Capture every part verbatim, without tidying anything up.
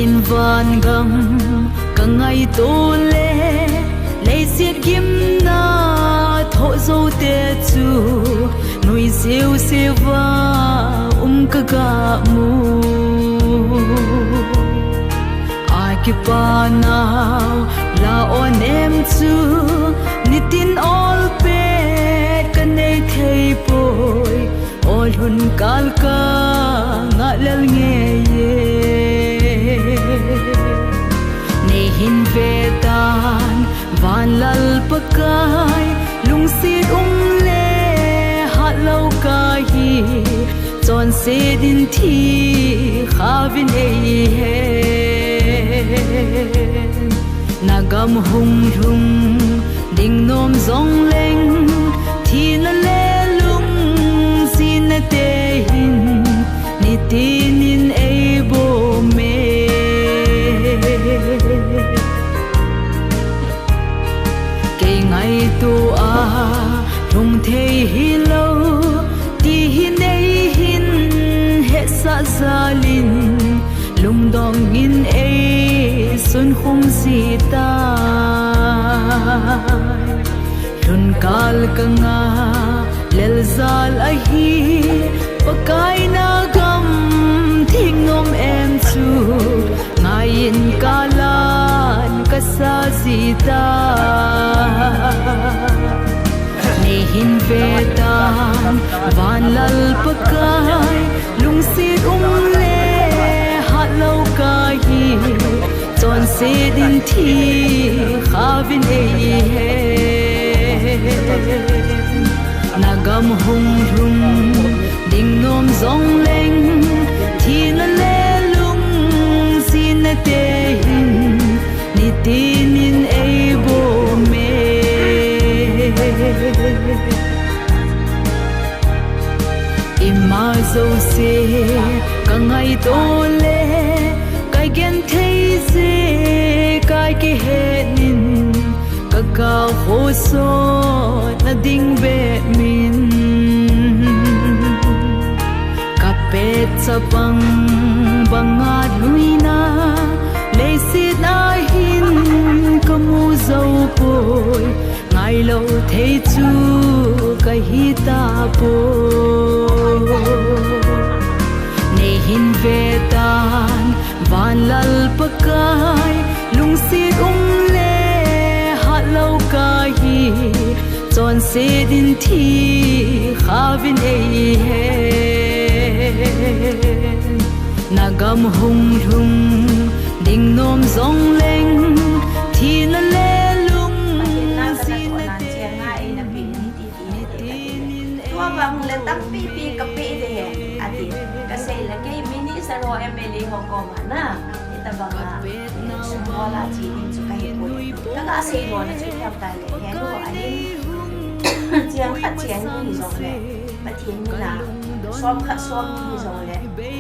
In vangam ka ngaito le, leiset gimna thoh zote chu nui siu siuva um ka ga mu. A kipana la onem chu nitin ol pet ka nei thei poi. Ol hun kal ka ngah lel ngei e. Nei hin ve tan van Lal Pakai, lungset um le hat lou ka hi, chonset in thi kha vin ei hen. Na gam hung lhung ding nom jong leng, thina le lungsetna te hin nitin in ei bom e. Kei ngaito a lhung thei hi lou ti hi nei hin hetsah jal in, lungdong in ei sun khum ji tai. Lhun kal ka ngah lel jal ahi, Pakai na gam theng nom em chu ngai in ka lan ka sa ji tai. Nei hin ve tan van Lal Pakai, lungset um le hat lou ka hi, chonset in thi kha vin ei hen. Na gam hung lhung ding nom jong leng, thina le lungsetna te hin nitin in ei bom e. Ima jouse ka ngaito le, ka genthei jeh a ka kihet in, ka kah ho sotna ding bep min. Ka pet chapang banga nuina, leiset a hin ka mu jou poi, ngai lou thei chu ka hi ta poi. Nei hin ve tan van Lal Pakai, lungset um le hat lou ka hi, chonset in thi kha vin ei hen. Na gam hung lhung ding nom jong leng, thina le lungsetna te hin nitin in ei bom e. Tua vang le tampi pi ka pe de hen, ati. Ka sei le kei minister ho M L A ho koma na, hitabang a, eh, sum bol a che ding chu ka hi poi. Ka ga sei lona chu ipi ham tile, henu ahin, cheng khat cheng ni hi jong le, Pathen mina, som khat som ni hi jong le,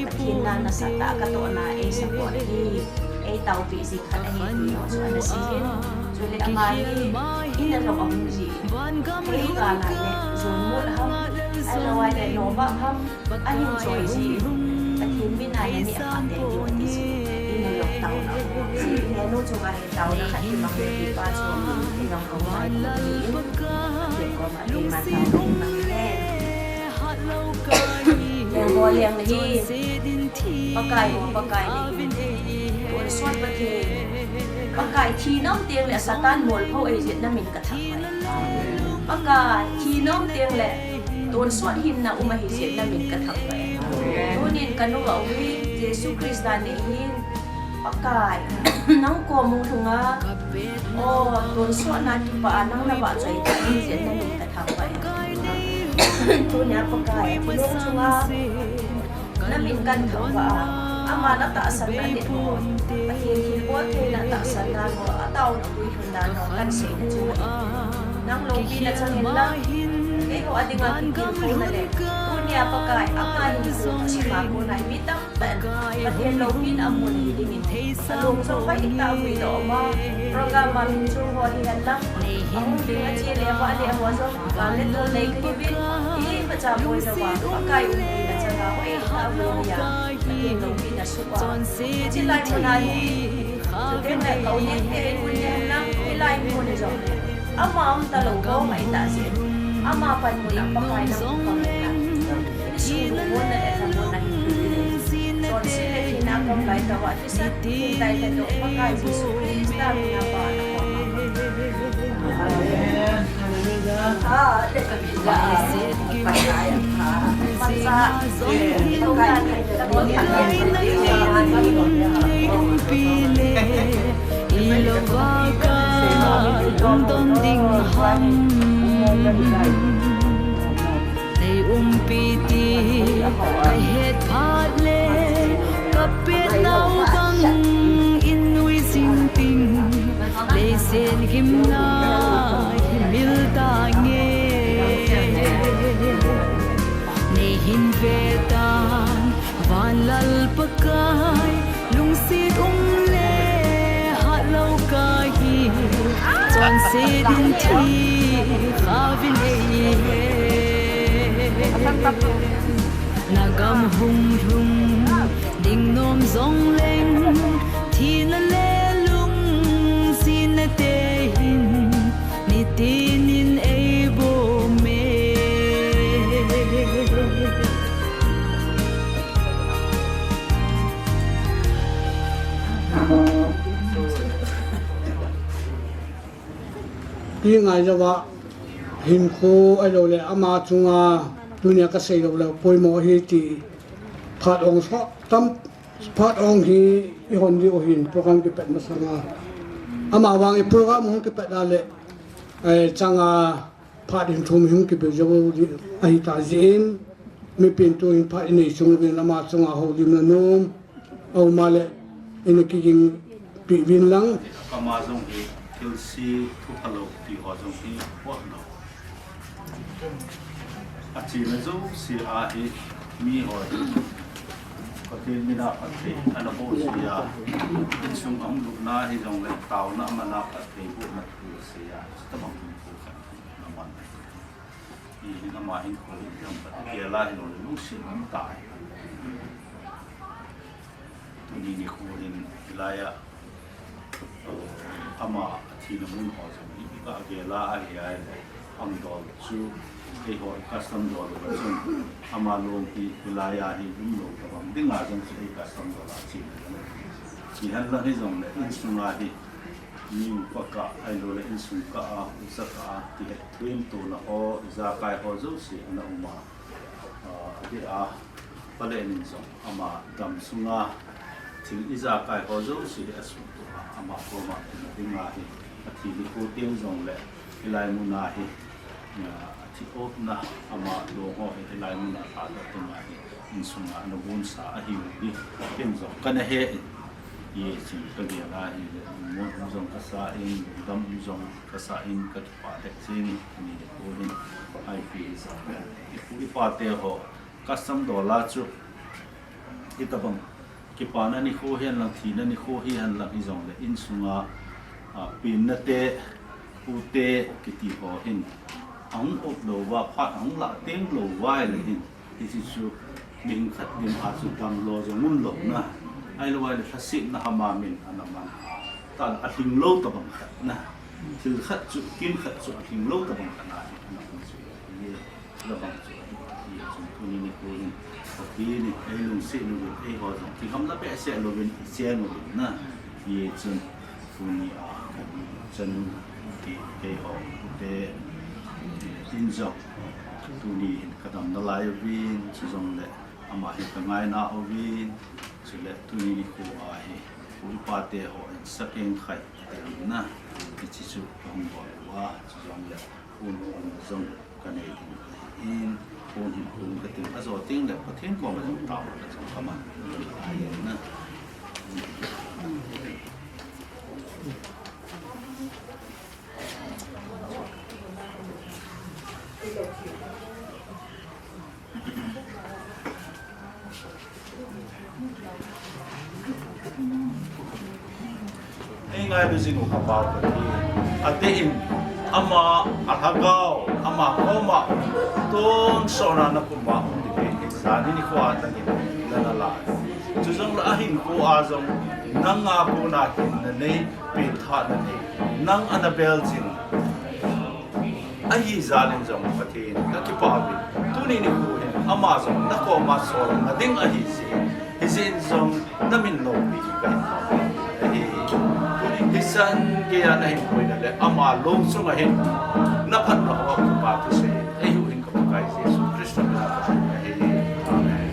Pathen na nasatah a ka tohna ei support hi, ei taopi jing khat ahi ti jong chu ana sei in. Chule ama hi, in a jong ahung ji in. Kei ka ngai le, Jumot ham, ahilou le, Nobak ham, ahin choi ji in. Pathen mina naneh pha tei diu ati chu, in a jong taona. Henu chunga hin taona khat kimang le, kipa chu, in a jong koma in, Pathen koma in, Pathen koma in. Leng ho leng le hi, Pakai ho Pakai le hi, tonsot Pathen. Pakai, thi nom teng le Satan molpho ahi jeh in na min ka thangvah e. Pakai, thi nom teng le tonsot hinna um ahi jeh in na min ka thangvah e. Tunin ka nungah u hi Jesu Christa nei hin, Pakai, nang kom hung lhung a, o, tonsotna kipah a nang na vahchoi tah ahi jeh in na min ka thangvah e. Tunia Pakai, thilong chunga na min kan thangvah a, ama na tahsanna le mo, Pathen thilbol theina tahsan dan ho, ataona puilhun dan ho kan seina chunga nang loupina chang hen lang, keiho a dinga kitilkhouna le, tunia Pakai, ama hin thu sima kona mi tam Pathen loupina mun hi dingin, alung jong hoitah a vui doh ma, program a min chung ho hi hen lang, ahung ding a che le vah le ho jong, gal le tol nei kahiuvin, imacha boi louva, Pakai umpi na changa hoitah a vui hi a, na Chonset in thi kha vin ei hen. Ama um talou bou mai ta jeh in, ama panmun a Pakai na hung pang in, insung lungmonna le lhamonna hin pe in. Chonset le thina kom lai tah uva, thisan hung tai tah toh Pakai Jesu Christa min a Pakai na kom a. Amen. Hallelujah. Nei umpi ti ka het phat le, ka petnau bang in nui jing ting, leiset gimna hi mil tange. Nei hin ve tan, Vanlal Pakai, lungset um le hatlou kahi, chonset in thi kha vin ei hen. Na gam hung lhung ding nom jong leng, thina le lungsetna te hin, nitin in ei bom e. Ti ngai jeh uva, hinkho ahilou le ama chunga tunia ka sei lou le poimo ahi ti phat ong so tam, phat ong hi i hon diu hin program kipet masanga. Ama vang i program hung kipet a le, eh, changa phat in thum hung kipe jou ding ahi ta jeh in, mipi in tu hin phat i nei chung uvin ama chunga houlimna nom a um a le, i na kiging pi uvin lang. Ama jong hi thilse thu phalou ti ho jong hi pot lou. A china jouse a hi mi ho hi Pathen mina phatthei ana boh ji a, insung a hung lutna hi jong le, taona a mana phatthei bohna thu a sei a, chutabang hinkho khat na man. Hihin ama hinkho hi jong khat gel a hilou le lungset um tai. Tuni nikho hin hilai a, ama a thina mun ho jong hi i ka gel a, ahi a le, ang dol chu, keiho i custom dol uva chun, ama long hi hilai a hi lum lou tabang dinga jong chu ei custom dol a china jong. Hihen lang hi jong le, insung a hi mi upa kah, ahilou le insung kah a, ucha kah a, ti het thuin tuna ho, ijakai ho jouse ana um a, a, a, Palen in jong ama gam sunga thil ijakai ho jouse hi asuhtoh a, ama koma tina dinga hi, athi nikho teng jong le, hilai muna hi, a, athi opna, ama long ho hi hilai muna lhadoh dinga hi, insunga ana bonsa ahiu hi, ken jong kana he in, hichun ka gel a hile, mun jong kasa in, lungdam jong kasa in, ka kipah lheh jeng in, tuni nikho hin, ipi jong le, i pu i pa te ho, custom dol a chu, hitabang kipana nikho hihen lang, thina nikho hihen lang, hijong le insunga, a, penna te, u te kiti ho hin, ahung up lou uva, phat ahung lah teng lou uva ahile hin, hiche chu mihing khat dinga chu damlou jong um lou na, ahilou ahile lhasetna hama min ana man a, ta a lhing lou tabang khat na, thil khat chu, kin khat chu a lhing lou tabang khat na hi ana man chu. Tabang chu ahi, hichun tuni nikho hin, Pathen in ei lungset uvin, eiho jong kigamla behseh louvin i chen uvin na. Hichun tuni a, chanu, kei, keiho te, in jong, tuni hin ka dam nalai uvin, chujong le, ama hi ka ngaina uvin, chule tuni nikho a hi, pu i pa te ho in sakeng khai, ati uvin na. Hiche chu ka hung bol uva, chujong le, Phone, phone jong ka nei ding ahin, phone hin phone ka ting, ajo teng le Pathen koma jong taona jong ka man ahi na. Ei ngailu jing u ka Pathen. Adeh in ama a lhagao, ama koma tonsot na na koma um ding in, jani nikho a tangin na na la. Chujong le ahinkho a jong nanga kona hinna nei, pengthahna nei, nang ana bel jing ahi jal in jong Pathen kakipah uvin. Tuni nikho hin ama jong nakoma solna ding ahi jeh in, hijeh in jong namin loupi kahin thum ahi. Tuni hichan geiya nahin koina le ama lou chunga hin naphatna ho a kipa thu sei eihuhhing ka Pakai Jesu Christa min a ka thum ahi. Amen.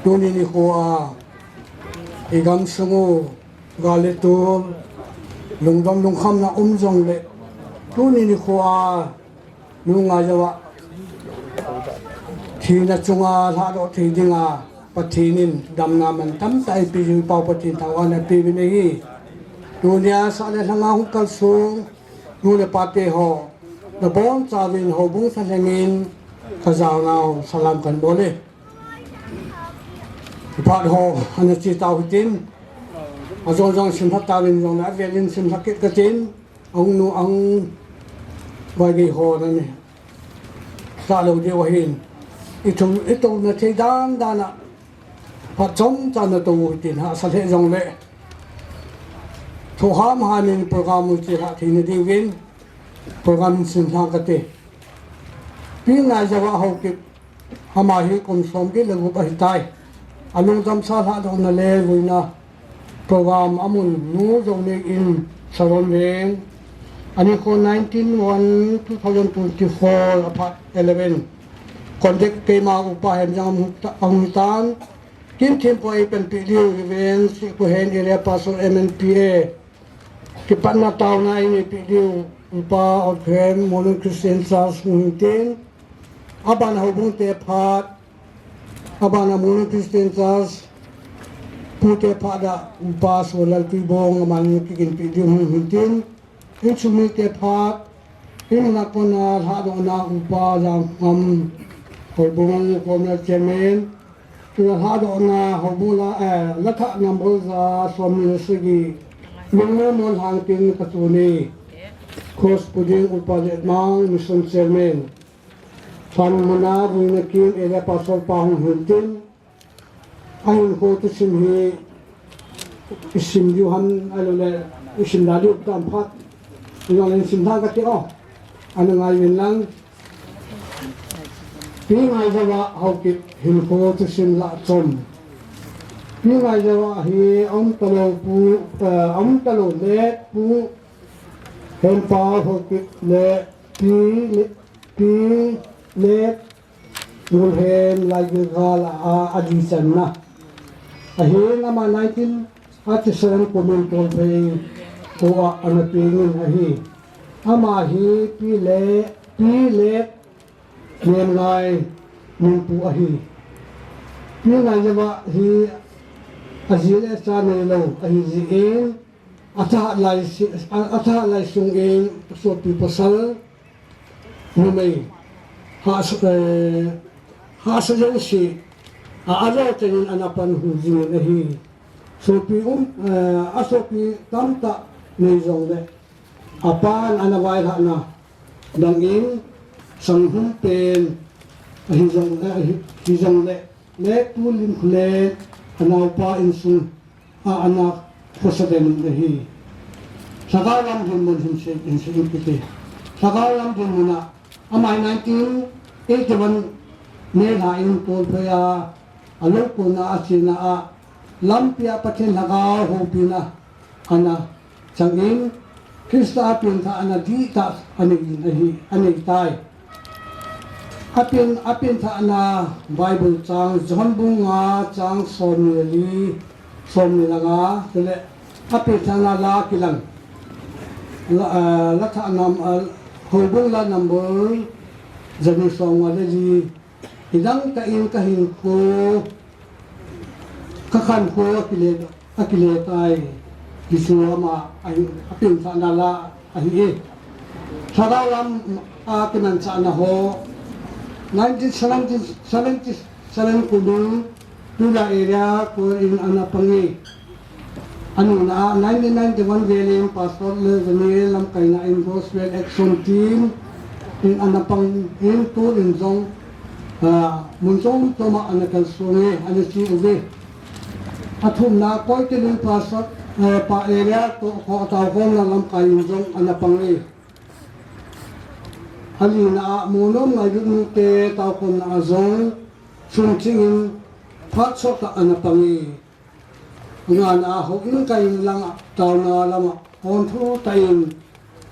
Tuni nikho a i gamsung u gal le tol, lungdam lungkhamna um jongle, tuni nikho a nungah jouva thina chunga lhadoh thei dinga Pathen in damna mantam tah eipeh jiu Pa Pathen thangvahna peh uvin ahi. Tunia sah le lhanga hung kalsong nu le pa te ho, nabonchauvin houbung thalheng in kajaonau salam kahin bol e. Phat ho ana che tau hitin, ajong jong simlha tauvin jongle avel in simlha kit katin, ahung nu ahung vaigei ho nani sa lou diu ahin, i thum i touna thei dan dan a phat chomcha natou hitin, hahsa lheh jongle thohham ham in program u chelhah theina diuvin program in simlha kate. Pi Ngaijouva Haokip, ama hi kum somget le gup ahitai. Alungdamsa lhadohna le vuina program amun nu Jouni in Saron Veng. Anikho nineteen one two thousand twenty-four aphat eleven. Contact keima upa Hemjang ahung hitan. Kin thim poi panpeh diu Reverend Sikhuhen Area Pastor M N P A. Kipatna taona eipeh diu upa Othuhem Molun Christian Church hung hitin. Aban houbung te phat, aban a Molun Christian Church pu te phat a upa Solal Tuibong aman kiginpeh diu hung hitin. Insung mite phat, in nakona lhadohna upa Jangkham houbung Communal Chairman, lhadohna houbung la, eh, lathah number ja somni le sagi, Lungmon Lhangtin kachuni, Cross Puding upa Letmang Mission Chairman, Thanmona Vuinakim Area Pastor pa hung hitin, Ahinkho thusim hi isim diu ham, ahilouleh isim da diu tam phat. Ijongle isim da kati o. Ana ngai uvin lang. Pi Ngaijouva Haokip hinkho thusim lah chom. Pi Ngaijouva hi aum talou pu, eh, aum talou le Pu Hempau Haokip le Pi le, Pi le Ngulhem Laigilgal a, a dichanna. Ahin ama nineteen thirty-seven Kumin Tolphei kho a ana pengin ahi. Ama hi Pi le, Pi le Nemngai Minpu ahi. Pi Ngaijouva hi aji le acha neilou ahi jeh in, athahat lai si-, a, athahat lai sung in sopi pasal numei ha, eh, Hahsa jeng si, a, alo tenin ana pan hu jingin ahi. Sopi um, eh, a sopi tamtah nei jongle, apan ana vailhahna bangin, sanghum pen, ahi jong, eh, ahi, hi jongle, le tu lim khule, anaopa insung, a, ana khosa den ahi. Lhagao lam dinmun hin sei, hin sei kiti. Lhagao lam dinmun a, ama hi nineteen eighty-one May lha in Kolphei a, alou kona a chena a, lampi a Pathen Lhagao houpina ana changin, Christa a penthahna dihtah anei in ahi, anei tai. A pen, a penthahna Bible chang, John bung nga chang som ni le li, som ni le nga, chule a penthahna la kilang. La, ah, la thahna, ah, Houbung la number, jani som nga le li, Hidang tah in ka hinkho, ka khankho a kile, a kile tai. Jesu ama a, a penthahna la ahi e. Lhagao lam a kimanchahna ho. Nineteen seventy, seventy-seven kum in Tula area Kol in ana pang e. Anina a nineteen ninety-one vel in Pastor le Zaniel lamkaina in Gospel Action Team in ana pang in tu in jong, ah, mun chom chom a ana kalsong e, ana che uve. Athumna Koitel in Pastor, eh, pa area to kho tao khom na lamkai in jong ana pang e. Alina a Monom ngailutnu te tao khom na a jong sum ching in phat sot a ana pang e. Ngana houin kai lang a, taona lama, hon thu tain,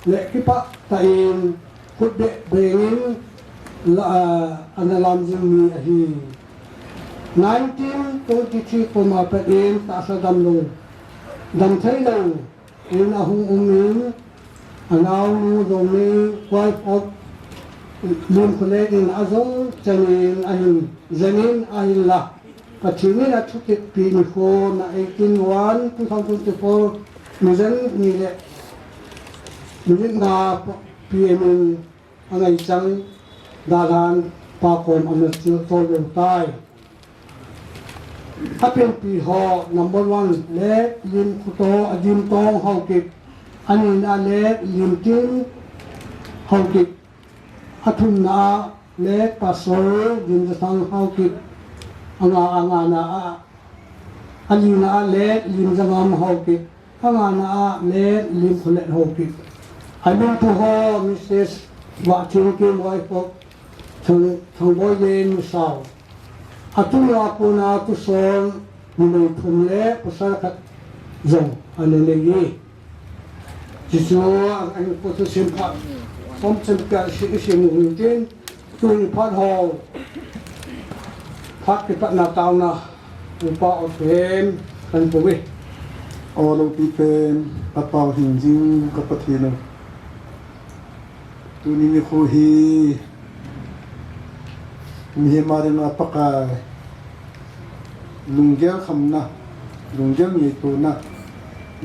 le kipah tain, khut beh bengin, la, a, ana lam jing mi ahi. Nineteen twenty-three kum a pat in tahsa damlou, damtheilou, in ahung um in, anaonu Zomei, wife of Limkholen in ajou chanin ahin, janin ahin la. Pathen in athukitpi nikho na eighteen one two thousand twenty-four, mijen ni le minute nga P M in angaichang dalhan pa kom ana chil tol lou tai. Apenpi ho, number one, le Limkhoto Adimtong Haokip, anina le Limtin Haokip, athumna le Pastor Limjasang Haokip, anga, angana a, alina le Limjangam Haokip, angana a le Limkholet Haokip. Alungpu ho, Missus Vahthingkim, wife of Thang, Thangboilen Misao. Atunga kona tuson numei thum le pasal khat jong ana nei e. Chuchu a, a, ko thusim phat, som chim ka si, si mu tin, tuni phat ho, phat kipatna taona, upa Othuhem, kan pou e. O Loupithem, Apao Hingjing, ka Pathen o. Tuni nikho hi, mihem a dinga Pakai, lunggel khamna, lunggel ngaitona,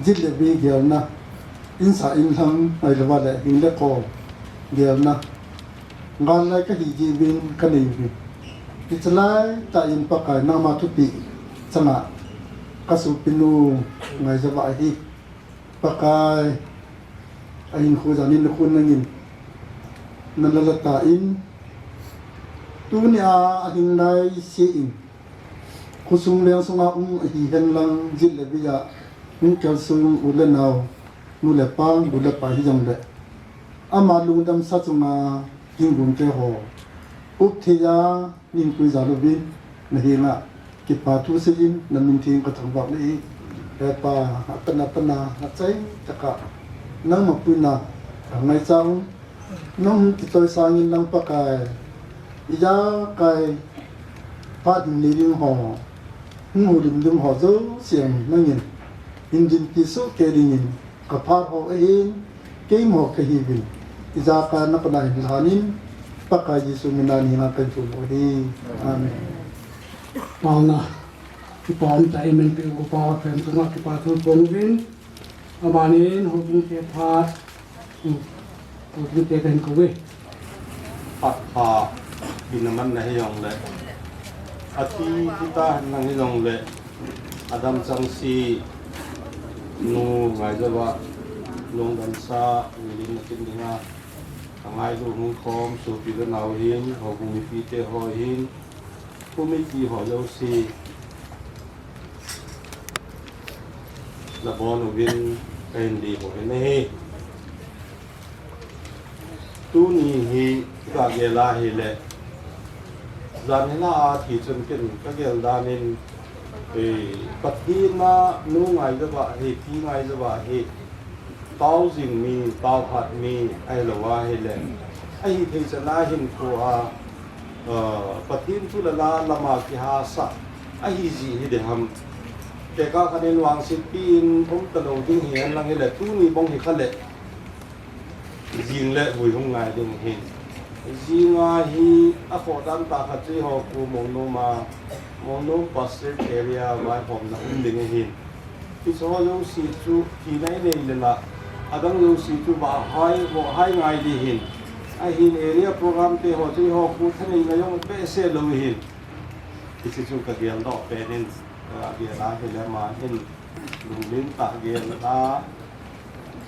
jit le bei gelna, insa inlhang, ahilou le hing le kol gelna, ngal lai kahi jeh uvin kanei uve. Hiche laitah in Pakai nangma thupeh changa kasopinu ngaijat uva ahi. Pakai, ahinkho jal in nakhut nangin nalala tan, tunia ahin laise in, khosung leng sunga um ahi henlang, jit le bei a hung kalsong u le nao, nu le pa, bu le pa hijongle, ama lungdamsa chunga hing gumte ho, up thei a, Min pui jal uvin, nahenga kipa thu seiyin, namin theng kathangvah nahi. He Pa, apat na, apat na, achaitah a nangma puina kangaicha un. Nahung kitoh sangin lang Pakai, ijakai phat nei ding ho, hung houlim ding ho jouse nangin hin dinpi sohkei dingin, kaphat ho ahin, keima ho kahiuvin, ijakai napan a hin lhanin, Pakai Jesu mina nina kahin thum u ahi. Amen. Paona, kipa umtah in min peh u Pa Othuhem chunga kipa thu phong uvin, abanin houbung te phat, um, houbung te kahin kou uve. Phat pha, ina man nahi jongle, Athi, thi ta hen lang hijongle, adam chang si nu Ngaijava, lungdam sa, wilin na kin dinga, ka ngailu hung khom, sopi le nau hin, houbung mipi te ho hin, committee ho jouse, na bon uvin, ka hin di ho hin ahi. Tuni hi ka gel a hile, jan hina a thi chun ken ka gel dan in, eh, Pathen a nu Ngaijava hi, pi Ngaijava hi, tao jing mi, tao hat mi, ahilou a hile, ahi thei chan a hin ko a, eh, Pathen thu le la lama kihasah, ahi ji hi de ham. Tekah khat in vangset pi in um talou ding hi hen lang hile, tuni bong hi kha le, jing le vui hung ngai ding hin. Jing a hi a khoh dan tah khat chu eiho khu Mongnom a, Mongnom Pastorate Area vaihomna um ding ahin. Hiche ho jouse chu thina i nei le la, adang jouse chu vahai, vahai ngai ding hin. Ahin area program te ho chu eiho khu thanei ngai jong behseh lou hin. Hiche chu ka gel doh pen in, ka gel a hile ama hin. Lunglen tah gel a,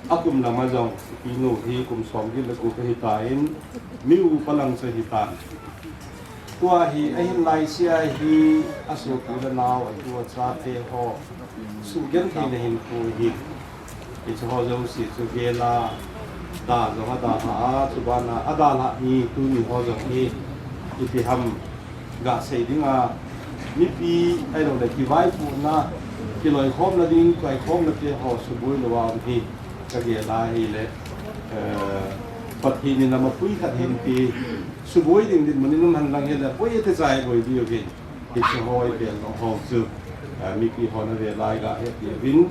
a kum lam a jong, pi nu hi kum som get le gup ahi tan, mi upa lang chu ahi tan. Tua hi, ahin lai sia hi, a sopi le nau, a tu a cha te ho, sugentheina hin khu hi, hiche ho jouse chu gel a, da jong a dalha a, chuban a, a dalha mi tuni ho jong hi, ipi ham, ga sei ding a, mipi, ahilou le, kivaipohna, kiloikhomna ding, kivaikhomna te ho suboi lou a um hi, ka gel a hile, eh, Pathen in ama pui khat hin ti, suboi ding dinmun in um hen lang hile, pui te chai boi diu hin, hiche ho i bel nau ho chu, eh, mipi ho na ve lai ga he ti vin,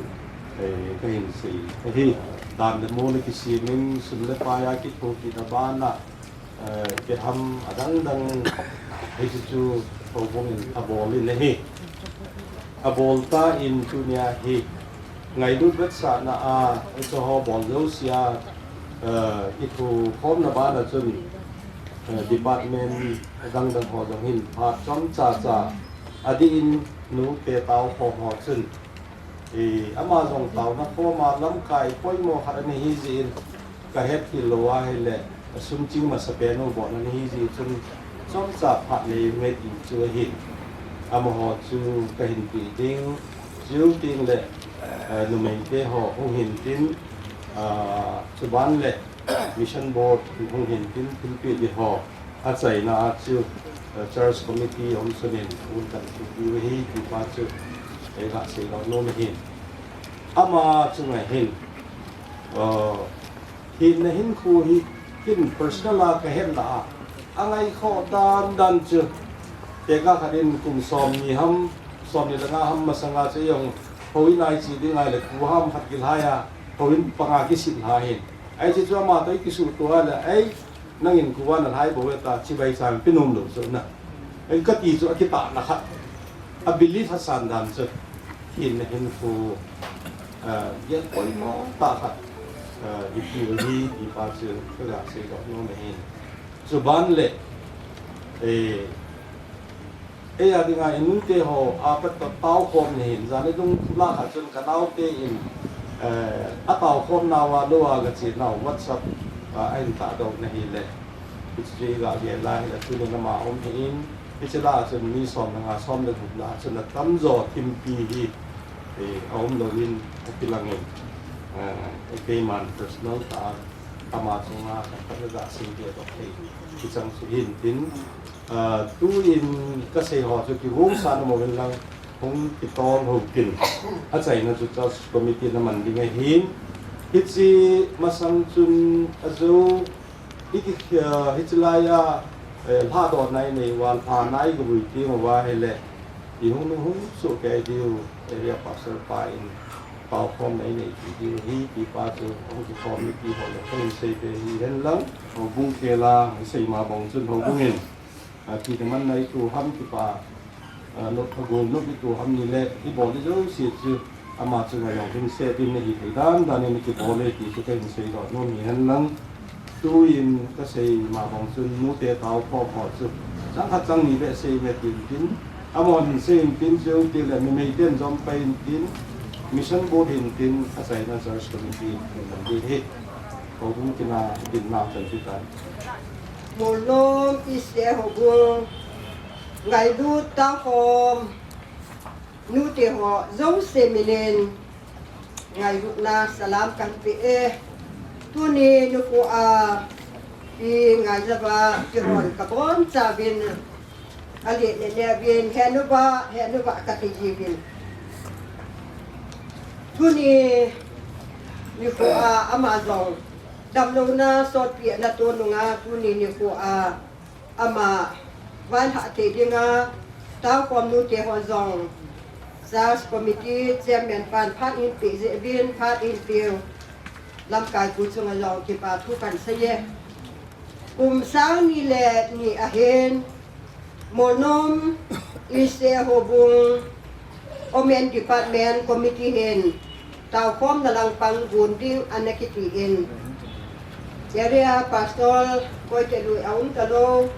eh, ka hin sei, ahi, dan le mo le kisem in, sum le pai a kithopi na ban a, eh, ipi ham adang dang, hiche chu houbung in abol in ahi. Abol tan tunia hi, ngailut vetsahna a, hiche ho bol jouse a, eh, kithokhomna ban a chun, eh, department adang dang ho jong hin phat chomcha cha, adeh in nu te tao khom ho chun, eh, ama jong taona khom a lamkai poimo khat ana hi jeh in, ka het khel lou a hile, sum ching masapen u bol ana hi jeh chun, chomcha phat nei nge ti chu ahin. Amaho chu ka hin pe ding, chuteng le, eh, numei te ho hung hin tin, ah, chuban le mission board hung hin tin, thilpeh ding ho. Achaina a chu, eh, church committee um chun in, un kan thilpeh u hi, ti pa chu, eh, ka sei lou nom ahin. Ama chunga hin, eh, Hinna hinkho hi, hin personal a ka het na a, angaikhoh dan dan chu, tekah khat in kum somni ham, somni le nga ham masanga chu jong, houin a i che ding ahile, kuva ham khat kilhai a, houin panga kisit lha hin. Ahi chu ama toh i kisuhto a le, ei, nangin kuva na lhai bou e ta, chibai chan pe nom lou chu na. Ei, kati chu akitahna khat. A belief a san dan chu, hinna hinkho, ah, gel poimo tah khat, ah, i ti u hi, ti pa chu, ka ga sei doh nom ahin. Chuban le, eh, ei a dinga i nu te ho, a pat toh tao khom na hin, jan i dung la khat chun ka nao te in, eh, a tao khom nau a lou a ga che nau, WhatsApp, ah, a hin tahdoh na hile. Hiche chu i ga gel lai hile, tuni nama um hi in, hiche la chun mi som le nga, som le gup la chun atamjo thimpi hi, eh, aum lou in, akilang in, eh, keiman personal tah a, ama chunga khat khat ga sei doh thei, hichang chu hin tin, ah, tu in ka sei ho chu kigong sa na mo hin lang, hung kitol ho kin, achaina chu church committee na man ding ahin, hiche masang chun ajo, Hiti, eh, hiche lai a, eh, lhadohna i nei uva, lhana i gavui teng uva hile, i hung nung hung soh kei diu, area pastor pa in, paokhomna i nei kit diu, hiti pa chu, hung kikhom mipi ho le, hung sei ve hi hen lang. Houbung khel a, i sei ma bang chun, houbung in, a, ti te man nai tu ham ti pa, A, nop, a gom nop i tu ham ni le, i bol di jouse chu, ama chunga jong hing se tin na hi thei dan dan in kibol e ti chu ka hin sei doh nom hi hen lang. Tu in ka sei ma bang chun nu te tao khom ho chu, chang khat chang ni behseh ve tin tin, Amahon hin sei intin, sei intin le numei ten jong pai intin, Mission Board hin tin, achaina Church Committee hin tin hi. Houbung tina dinna chan ti tan. Molnom East A Houbung ngailut taukhom nute ho jouse minin ngailutna salam kahin pe e. Tuni nikho a i ngailutna kihon kabonchauvin, alet le neuvin, henuva, henuva kati jiuvin. Tuni nikho a ama jong damlouna sotpi anato nunga tuni nikho a ama vailhah thei dinga taukhom nute ho jong Church Committee Chairman pan phat ahin pe jeh uvin, phat ahin peu lamkai pu chunga jong kipa thu kahin seiye. Kum sang ni le ni ahin Molnom East A Houbung Women Department Committee hin taukhomna langpang gon ding ana kiti in, Area Pastor Koite Lui aum talou,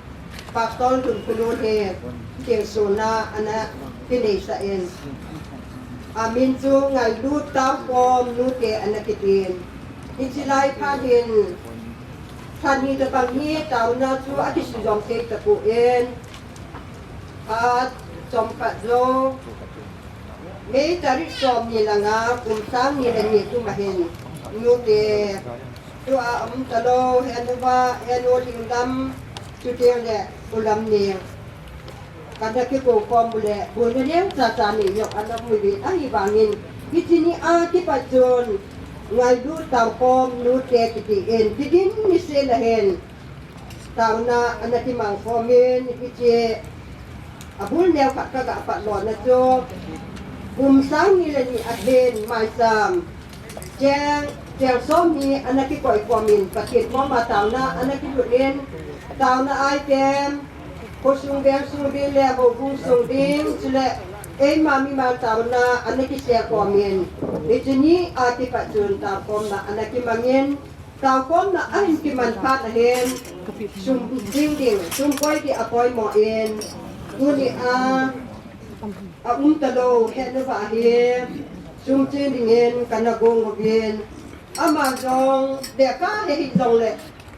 Pastor Lhunkhulun hi thilsohna ana kineisah in, amin chu ngailut taukhom nute ana kiti in, hiche lai phat hin lha ni tobang hi taona chu akisujom thei tapon, phat chomkhat jou May tarik somni langa kum sang ni le ni kum ahin nute tua um talou, henuva, henu Lhingdam, chuteng le U Lamneng kana kikou khom u le boina neocha cha nei jong ana um uvin, ahivangin hiche ni a kipat chun ngailut taukhom nute kiti in, kidin niseh le hin taona ana kimang khom in, hiche abul neo khat kaga pat lona chu kum sang ni le ni ahin maicham cheng, cheng som hi ana kikoi khom in, Pathen koma taona ana kilut in, taona item khosung vengsung ding le houbung sung ding, chule eima mimal taona ana kisei khom in, hiche ni a kipat chun taukhomna ana kimang in, taukhomna ahin kiman phat ahin, sum ding ding, sum koi ding apoimo in, tuni a aum talou henuva hi sum ching dingin kana gong uvin, ama jong lekha he hih jongle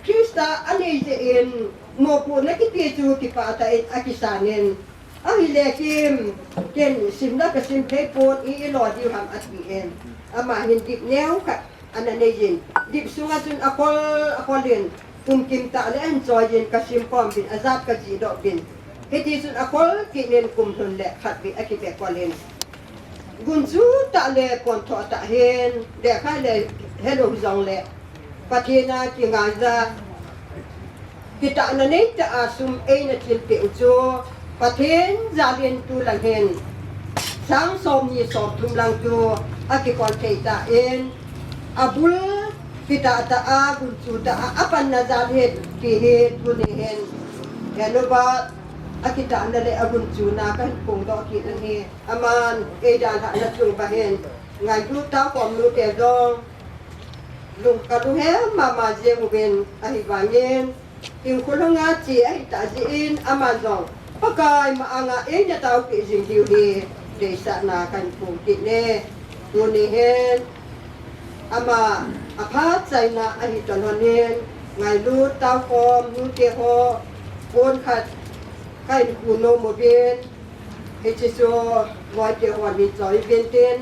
Christa anei jeh in mopohna kiti chu kipah tah in akisan in, ahile Kim, ken simna kasim thei pon, i, ilo diu ham ati in, ama hin dip neo khat ana nei jin, dip sunga chun akhol, akhol in, kum kim tah le ahin choi jin, kasim khom uvin, ajat kajih doh uvin. Hiti chun akhol kit in kum lhun le khatvei akibe kol in, gunchu tah le ponthoh tah hin, lekha le helou jongle Pathen a kingaija, kitahna neitah a sum eina thilpeh u chu Pathen jal in tulang hin sang somni somthum lang chu akikhol thei tan, abul kitah tah a, gunchu tah a, apanna jal hi ti hi tuni hin henuva akitahna le agunchuna kahin phongdoh kit ahi. Aman eidalhahna chung uva hin ngailut taukhom nute jong lung kalunghem mama jeng uvin, ahivangin hinkho lhunga che ahitah jeh in, ama jong Pakai ma anga eina taopeh jing diu hi deisahna kahin phong kit e. Tuni hin ama aphat chaina ahi talhon in, ngailut taukhom nute ho pon khat kahin khu nom uvin, hiche chu loite hon hin choi uvin tin,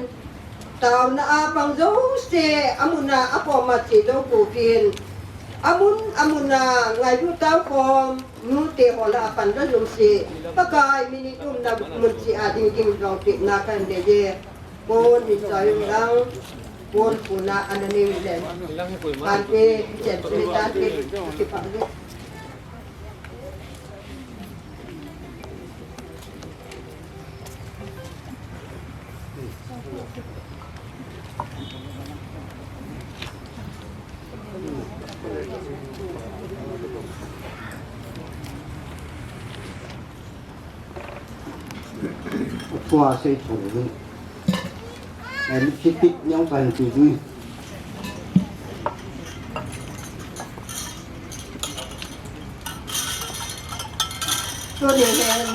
taona a pang jouse amun a akoma che jou pouvin, amun amun a ngailut taukhom nute ho lah a pan jouse Pakai min in umna mun cheh a ding ding jong tepna kahin nei e. Pon hin choi un lang, pon puna ana nei u le, ante chen chu le tante, kipah e. Tua sei thong ni. Em, kitik nyong kan ti ni. Tuni hin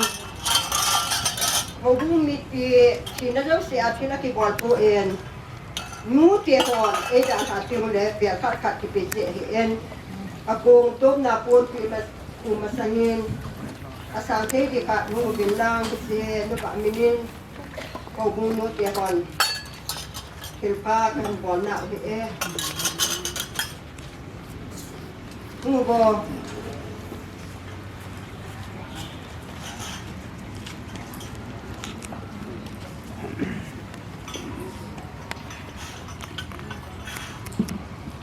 Houbung mite thina jouse a thina kibol pon, nute hon eidalhah teng ule bel khat khat kipe jeh ahin, akong tomna ponpi ma, pu masangin asang thei ding khat hung uvin lang, hiche nupa minin houbung nute hon thilpha kahin bolna ahi e. Hung uvo.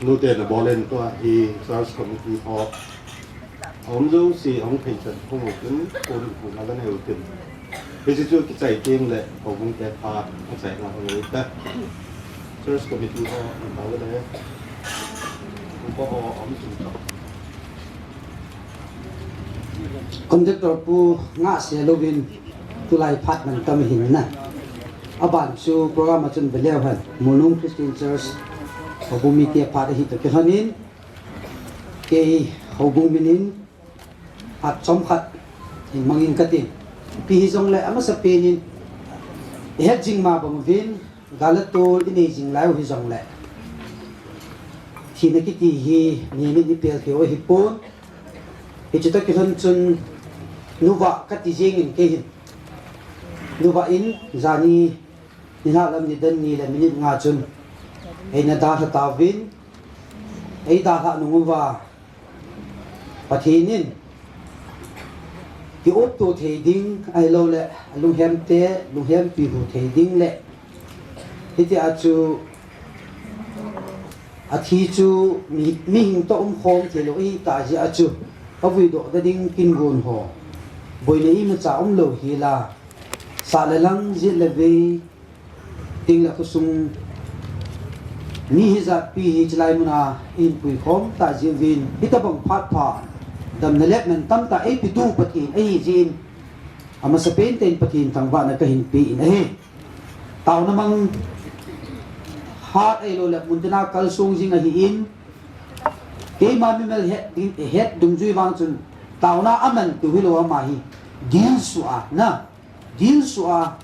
Nute nabol in tua hi church committee ho aum jouse ahung phei chan hung utin, pon hung alanei utin. Hiche chu kichai teng le houbung te phat achaina hung u te. Church committee ho, upa ho le upa ho aum chun ta. Contractor pu ngah se louvin tulai phat man tam hin na. Aban chu program a chun veleu hen, Molnom Christian Church houbung mite phat ahi toh kilhonin, kei houbung minin phat chomkhat hin mangin katin. Ipi hijongle amasapen in ihet jing ma bang uvin, gal le tol inei jing lai u hijongle, thina kiti hi nimin ipel thei u ahipon. Hiche toh kilhon chun nuvah kati jengin kei hin, nuvah in jani nilhah lam nidan ni le minute nga chun eina dalha tauvin, eidalhah nung uva Pathen in kiopto thei ding ahiloule alunghem te lunghempi hu thei ding le, hitia chu athi chu mi, mihing toh umkhom theilou ahitah jeh a chu, avuidoh da ding kin gon ho boina imacha umlou hila, sah le lang, jet le vei, ting le khosung mi hijatpi hi chulai muna ihin puikhom tah jeh uvin, hitobang phat pha damna le mantamtah eipetu Pathen ahi jeh in, amasapen tah in Pathen thangvahna kahin pe in ahi. Taona mang hat ahiloule muntina kalsong jing ahin, keima mimal het ding, het dungjui vang chun taona aman tiu hilou, ama hi dilsuh a na, dilsuh a,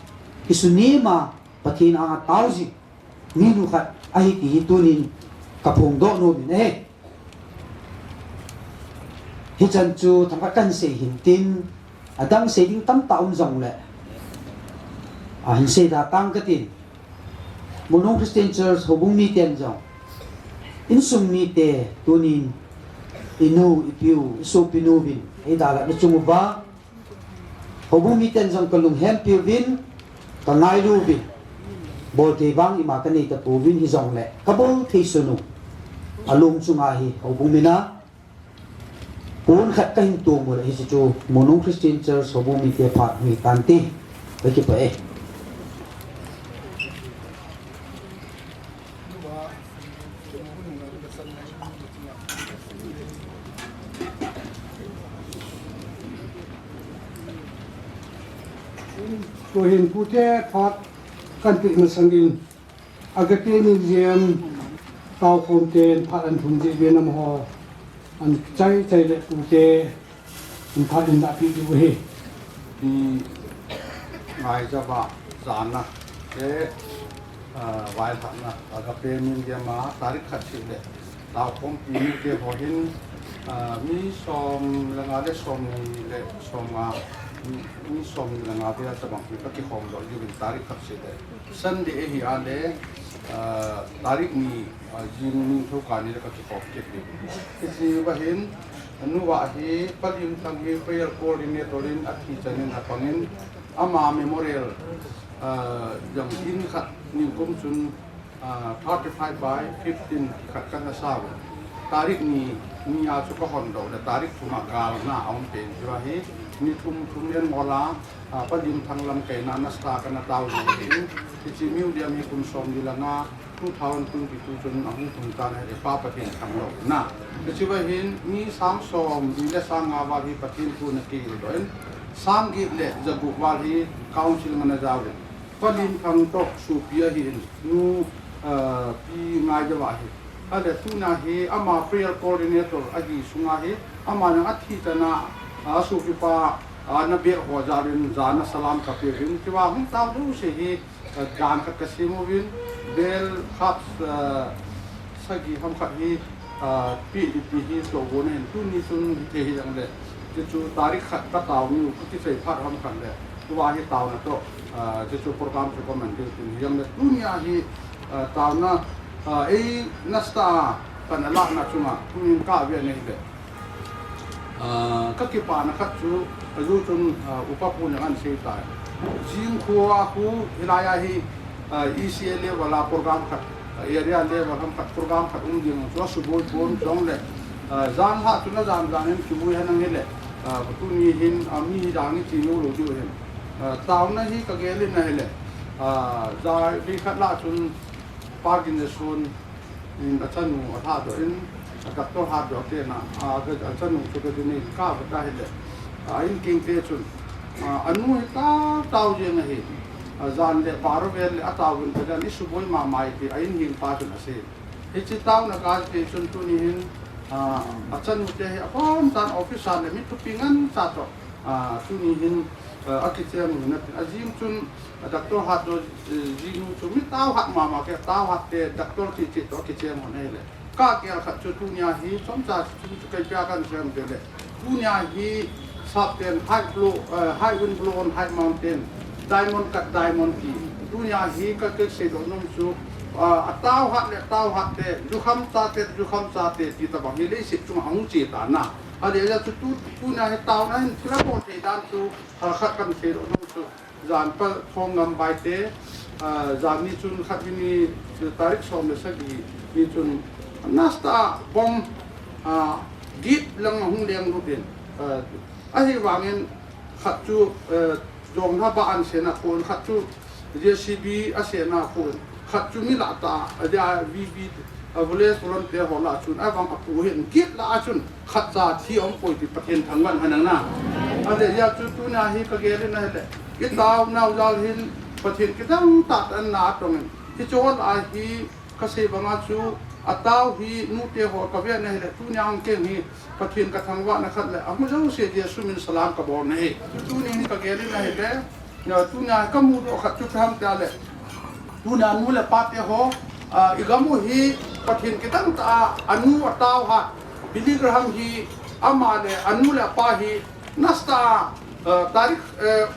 kisunem a, Pathen anga tao jing minu khat ahi ti hi tunin kaphongdoh nom in ahi. Hichan chu thangkhat kahin sei hintin, adang sei ding tamtah um jongle, ahin sei da tang katin. Molnom Christian Church houbung miten jong, insung mite tunin inu, ipiu, isopinu vin eidalhah na chung uva, houbung miten jong kalunghempi uvin, kangailu uvin, bolthei vang ima kanei tapouvin hijongle kabol thei sun u, along chunga hi houbung mina pon khat kahin tom u le hiche chu Molnom Christian Church houbung mite phat hitante. Kakipah e. Tuhin pute phat kahin peh masangin, Agape Museum taokhom ten phat ahin thum jeh uvin amaho ahin chai chai le pute in phat in dahpeh diu ahi. Pi Ngaijava jana le, ah, vailhahna Agape Museum a tarik khat cheh le taokhompi mite ho hin, ah, mi som le nga le somni le somnga, mi, mi somni le nga vel tabang hi kakikhomdoh diuvin tarik khat cheh le Sunday ahi a le, ah, tarik ni, ah, jing ningthou kah ni le kakikhom kit diu. Hiche va hin, nuvah hi, Pa Limthang hi prayer coordinator in athi chan in apangin, ama memorial, ah, jong in khat ningkum chun, ah, thirty five by fifteen khat kana sa u. Tarik ni, ni a chu kahondoh le, tarik thum a galna aum pen, hiche va hi, ni thum, thum len ngol a, ah, Pa Limthang lamkaina nasa kana tao jing in, hiche museum hi kum somni le nga, two thousand twenty-two chun ahung tung tan ahi, Pa Pathen thangvahna. Hiche va hin mi sang somni le sang nga val hi Pathen thu ana kihildoh in, sang get le ja gup val hi council in ana jao in, Pa Limthang toh sopi ahin, nu, ah, Pi Ngaijava hi. Ahile tuna hi ama prayer coordinator ahi sunga hi, ama jong athi chan a, ah, asopipa a, na beh ho jal in jana salam kapeuvin, tua hung tao jouse hi, a, dan khat kasem uvin, bel khat, a, sagi ham khat hi, a, pe ding ti hi tohgon ahin, tuni chun hithei hijongle, chuchu tarik khat katao niu, kati sei phat ham khat le, tua hi taona toh, a, chuchu program chu kaman diu tin hijongle, tunia hi, a, taona, a, ei nasta a, kana lahna chunga, tunin kave na hile. A, kakipana khat chu, a, yu chun, a, upa pu nang an sei tai. Jing khua khu hilai a hi, a, E C A level a program khat, a, area level ham khat program khat um ding chu asuboi pon jongle. A, jan ha chu na jan jan in kiboi hanang hile. A, tuni hin, a, mi hi dang i chi lou lou diu hin. A, taona hi kagel in ahile. A, ja bi khat lah chun Parkinson in achanu alhadoh in, a doctor hadoh te na, a, achanu chu kati nei kave ta hile. A, in king te chun, a, anu hi tao tao jeng ahi. A, jan le baro vel le atao vin kajan i suboi mama e ti, a in hing pa chun asei. Hiche taona kati chun tuni hin, a, achanu te hi apom tan office a le mi thupi ngen cha toh. A, tuni hin, a, akicheng u na tin. Ajing chun, a, doctor hadoh, eh, jing u chu mi tao hat mama ke, tao hat te doctor ti ti toh akicheng u na hile. Kagel khat chu tunia hi, chomcha chu, chu kaipia kan sem te le. Tunia hi, sap ten, high blow, eh, high wind blow on high mountain, diamond cut diamond ti. Tunia hi, ka, kasei doh nom chu, a, atao hat le, tao hat te, jukham cha te, jukham cha te, ti tabang hi leiset chunga ahung che ta na. Ahile chu tu, tunia hi taona hin thilha bol thei dan chu, a, khat kan sei doh nom chu. Jan pa Thongngam Baite, a, jan ni chun khat ni, tarik som le sagi ni chun nasta bomb, a, git lang ahung leng lut in, a, ahivangin khat chu, a, jong haba an sena kon khat chu J C B a sena kon. Khat chu mi lah ta, a dia V B, a, volunteer ho lah chun, avang apu hin, git lah a chun, khat cha thi um poi ti Pathen thangvah in hanang na. Ahile, hia chu tunia hi kagel in ahile, i taonau jal hin, Pathen kidang tah tah in na atong in. Hiche hon a hi, kasei banga chu, atao hi, nute ho kave na hile, tunia hung keng hi, Pathen kathangvah na khat le, amu jouse Jesu min salam kabol na hi. Tuni hin kagel in ahile, Na, tunia kamudoh khat chu ipi ham tia le. Tunia nu le pa te ho, a, i gam u hi Pathen kidang tah a, anu atao hat. Billy Graham hi ama le anu le apa hi nasta a, a, tarik, eh,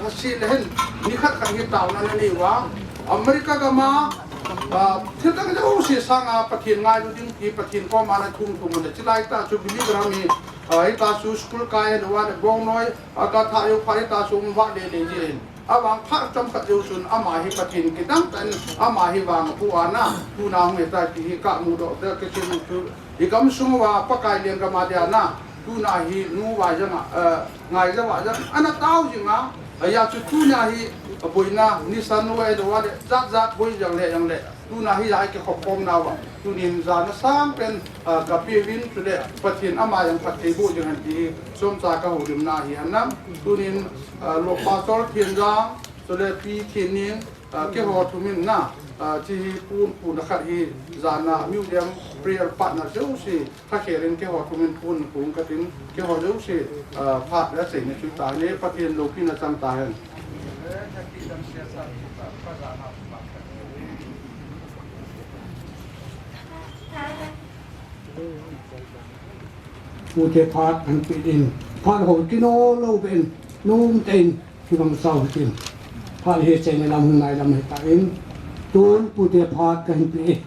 si le hin ni khat khat hi taona ana nei uva. America gam a, a, thil dang jouse sanga Pathen ngailu ding ti Pathen koma ana thum thum le chilai tah chu Billy Graham hi, a, hita chu school kai ahilouva le bongnoi Aga thah jou phat hita chu um vah lele jin. Avang phat chomkhat jou chun ama hi Pathen kidang tah in ama hi vang apu ana. Tuna hung hita ti hi kamudoh te kachin chu. I gamsung uva Pakai lenggam a dia na. Tuna hi nu va jang a, eh, ngaija va jang ana tao jing a. Ahia chu tuna hi boina nisan uva le jat jat boi jang le jang le. Tuna hi jai kikhop khom nauva. Tunin jana sangpen, ah, kapeuvin chule Pathen ama jong phatthei boh jing hen ti hi chomcha kahoulimna hi anam. Tunin, ah, Lo Pastor Thenjang, chule Pi Thenning, ah, keiho thumin na, ah, hiche hi pon pon khat hi jana museum prayer partner jouse. Khakhel in keiho thumin pon pon katin, keiho jouse, ah, phat le achaina chu tah le Pathen loupina chang tahen. Pute phat ahin pe in, phat ho kino lou ben, nom tah in, kibang sao hitin. Phat hi achaina lam hung nai lam hita in, tun pute phat kahin pe e.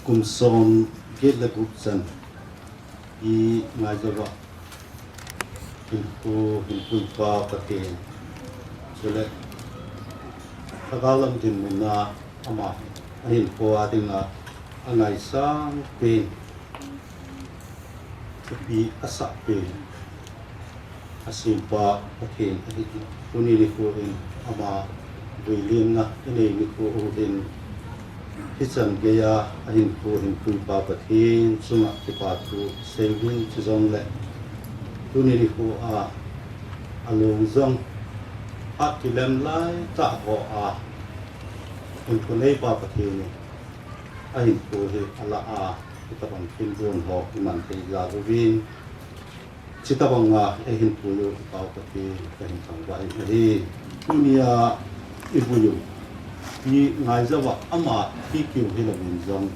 Kum som get le gup chan. I ngaijouva hinkho, hinkho pa Pathen. Chule, lhagao lam dinmun a ama, ahinkho a dinga, angaisang pen, thupi asah pen, asempa Pathen ahi. Tuni nikho in ama vuilimna inei nikho u hin, hichan geiya ahinkho hinkho pa Pathen chunga kipa thu seiyuvin, chujongle tuni nikho a alung jong phat kilem lai tah ho a hinkho neipa Pathen in ahinkho hi alah a, hitabang thinlhang ho iman thei jal uvin, Chutobanga eihin puiyu Pau Pathen kahin thangvah in ahi. Tunia ivui u, Pi Ngaijava ama thi keu hilouvin jong,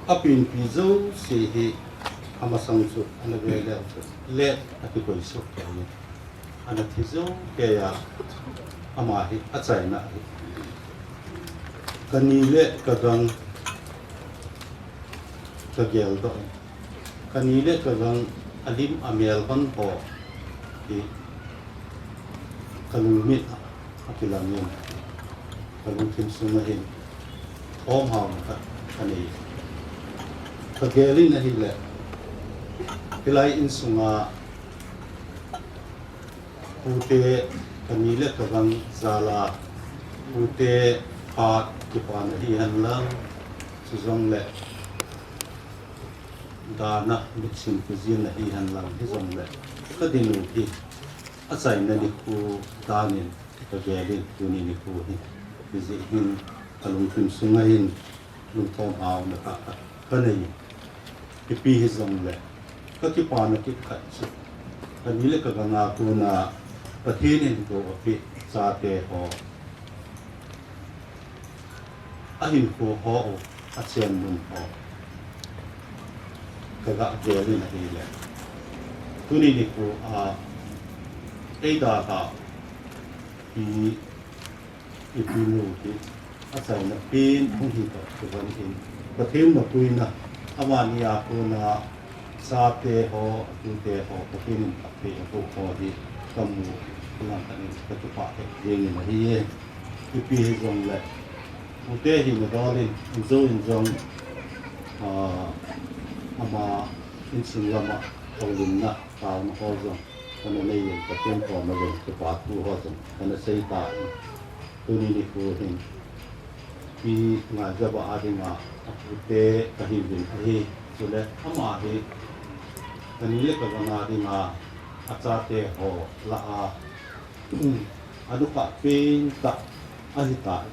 apenpi jouse hi amasang chu ana ve leu chun let akikoi soh kei in, ana thi jou kei a, ama hi achaina ahi. Kani le kagang kageldoh in, kani le kagang alim amel hon ho hi kalungmit a akilang in, kalungthim sunga hin thomhaona khat kanei. Kagel in ahile, hilai insunga pute, kani le kagang jal a pute phat kipana hihen lang, chujongle dana lungsim kijilna hihen lang, hijongle kadin u hi achaina nikho danin kagel in, tuni nikho hi hijeh hin kalungthim sunga hin lungthomhaona tah khat kanei. Ipi hijongle kakipana kit khat chu, kani le kagang a kona Pathen in gou apeh chate ho, ahinkho ho, achen mun ho kaga gel in ahile, tuni nikho a eidalhah hi ipinu hi achaina pen hung hitoh kibang in, Pathen mapuina, amani a kona chate ho, atute ho Pathen in phatthei aboh ho hi kamu, langkhat in kakipah lheh jengin ahi. Ipi hijongle pute hina dol in, injou in jong, ah, ama insung lama houlimna, taona ho jong kana nei in, Pathen koma jong kipa thu ho jong kana sei tan, tuni nikho hin Pi Ngaijava a dinga apute kahiuvin ahi. Chule ama hi kani le kagang a dinga achate ho lah a anukhah pen tah ahitan,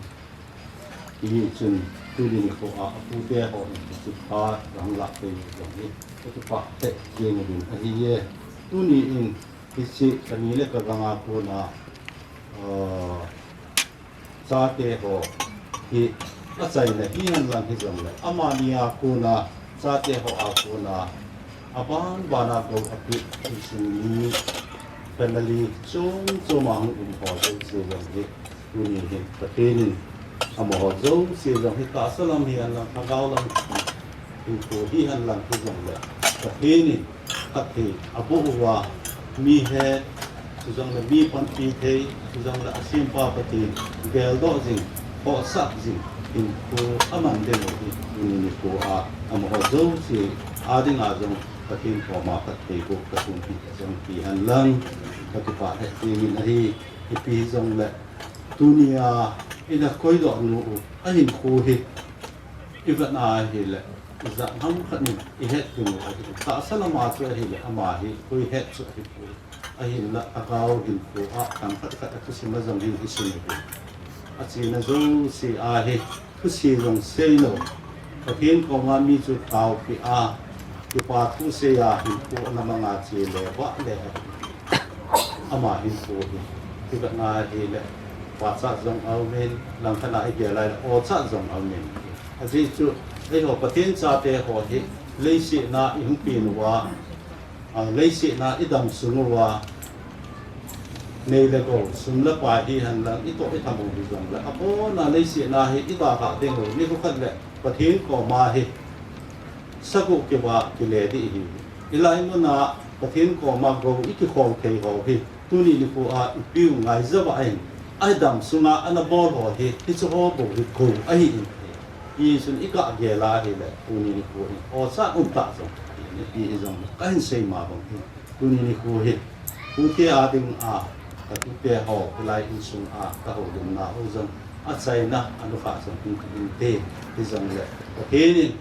hichun tuni nikho a apute ho in hiche phat kahin lah thei u jong hi kakipah lheh jengin ahi e. Tuni in hiche kani le kagang a kona, ah, chate ho hi achaina hihen lang hijongle, amani a kona, chate ho a kona, aban bana gou apeh insung mi, family chom chom a hung um ho jouse jong hi tuni hin Pathen in amaho jouse jong hi tahsa lam hihen lang, lhagao lam hinkho hihen lang hijongle, Pathen in phatthei aboh uva, mi het, chujongle mi panpi thei, chujongle asempa Pathen geldoh jing, khohsah jing hinkho aman ding u hi tuni nikho a amaho jouse a dinga jong Pathen koma phatthei boh kathum hi jong hihen lang kakipah lheh jengin ahi. Ipi hijongle tunia ina koidoh nu u ahinkho hi ivet na ahile, ijat ham khat in ihet ding u ahi. Tahsa lama chu ahile ama hi koi het chu ahipoi. Ahinla lhagao hinkho a themkhat khat a thusim a jong hin isim uve. Achena jouse a hi thusim jong seilou, Pathen koma mi chu taopeh a, kipa thu sei a hinkho ana manga che le vah le ahi. Ama hinkho hi, ivet na ahile, pachat jong aumin, langkhat a igel a ahile, ochat jong aumin. Ajeh chu eiho Pathen chate ho hi leiset a ihung pen uva, a, leiset a idam sung uva, nei le gou, sum le pai hihen lang, itoh itham u hijongle, abona leiset a hi idalhah ding u, nikho khat le Pathen koma hi sagoh kivah kile ding ihi. Hilai muna Pathen koma gou ikikhol thei ho hi tuni nikho a ipiu Ngaijava in adam sunga ana bol ho hi, hiche ho bou hi gou ahi in. Hichun igah gel a ahile tuni nikho in ochat umtah jong ipi hijongle kahin sei ma bang hi, tuni nikho hi pute a dinga katute ho, hilai insung a kahoulimna u jong achaina anukhah jong hung kihinte, hijongle Pathen in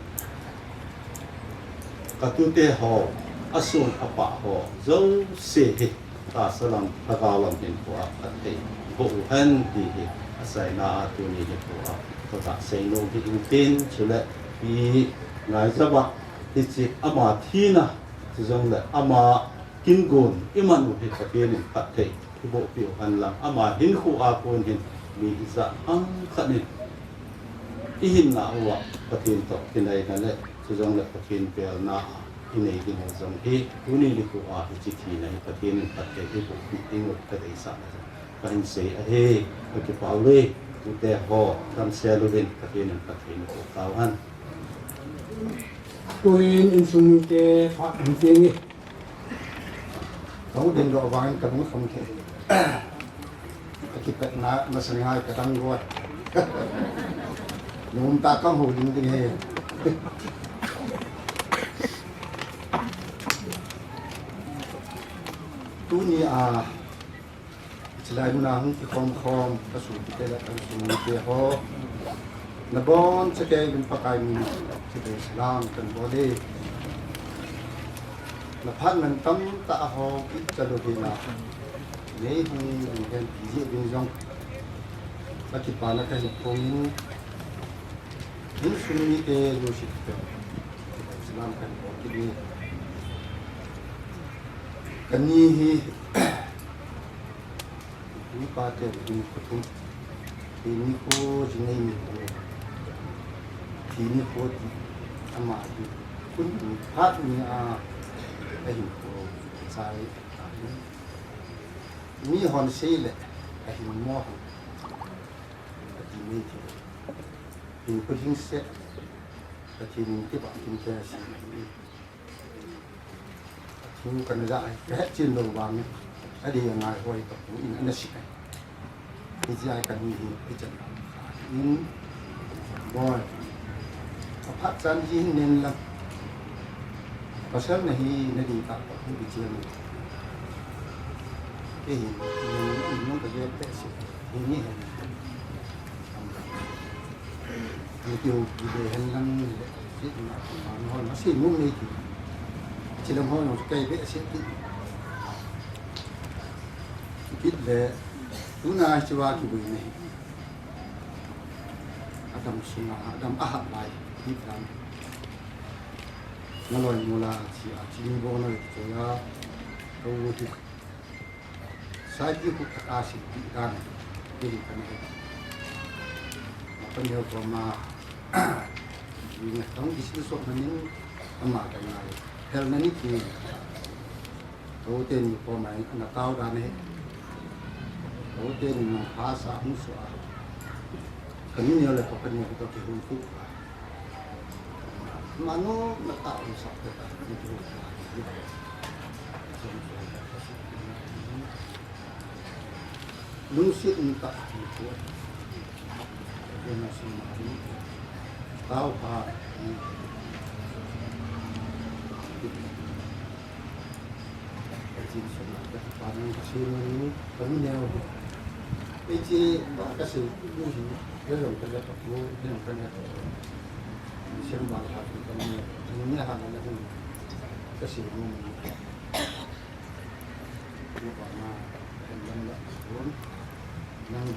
katute ho, ason apah ho jouse hi tahsa lam, lhagao lam hinkho a phatthei boh uhen ti hi achaina a tuni nikho a kagah seinom hi intin, chule Pi Ngaijava hiche ama thina Chujongle ama kingon iman u hi Pathen in phatthei iboh peh u hen lang, ama hinkho a kon hin mi ijat ham khat in ihinna uva Pathen toh kinaina le, chujongle Pathen pelna a inei ding u jong hi tuni nikho a hiche thina hi Pathen in phatthei iboh peh ding u kadeisah na jong kahin sei ahi. Kakipah uve, tute ho, damsel uvin, Pathen in phatthei naboh tauhen. Tuhin insung mite phat hin teng e. Kahung dingdoh vangin kalung kham thei. Kakipatna masang ngai kadang goi. Nomtah kahung hou ding ding ahi. Tuni a Chulai muna hung kikhom khom, kasopite le ka insung mite ho. Nabonchauvin Pakai min in chibai salam kahin bol e. Naphat man tamtah ho kicha lou hina. Nei hung lunghem pi jeh uvin jong kakipana kahin phong in, insung mite lungset tah in chibai salam kahin bol kit e. Kani hi Pu pa te hinkho thum. Thi nikho, jinei nikho, thi nikho ti ama hi. Khun ni phat ni a, ahinkho chai. Mi hon sei le, ahin mo hon. Ati mai thei. Hinkho hing se, Pathen in kipah tin te si. Thu kana ja ai, kahet chen lou vangin, adei angai hoi kapu in ana sei ai. Hijeh a kani hi, hichan in, boi. Aphat chan ji hin nen lang. Pasal nahi, nadei tah kapu kichen. Kei hin, in, in nung kagel te si. Hini hin. Ni kiu, ni le hen lang ni le, si na, ma, ma, ma, si nu ni ki. Chi lam ho no kai be si ki. Kit le, tuna chi va ki bu ni. Adam sunga, adam a hat lai, ki dan. Naloi mula, chi a, chi ni bo na ki cho ya. Ko ki. Sai ki khu khat a si ti dan, ti hi kan he. Apa ni ko ma, ni na tong di si so na ni, ama kan na. Hel na ni ki. Ko te ni ko ma na tao dan he. Ko te ni na pa sa hu so a. Kan ni le ko kan ni ko ki hu tu. Mano na ta ang sa ta ta ni tu. Lungset um ta ni tu. Ni na sum ma ni. Tao pa ni. Kachin sona, kakipa nang kasei nung, kami neo. Eichi, ba kasei, nung hi, lelong kale kapu, lelong kale kapu. Sem ba la tu kami, ni ha na na hu. Kasei nung. Ni ba na, kan lam la, nung. Nang, nang,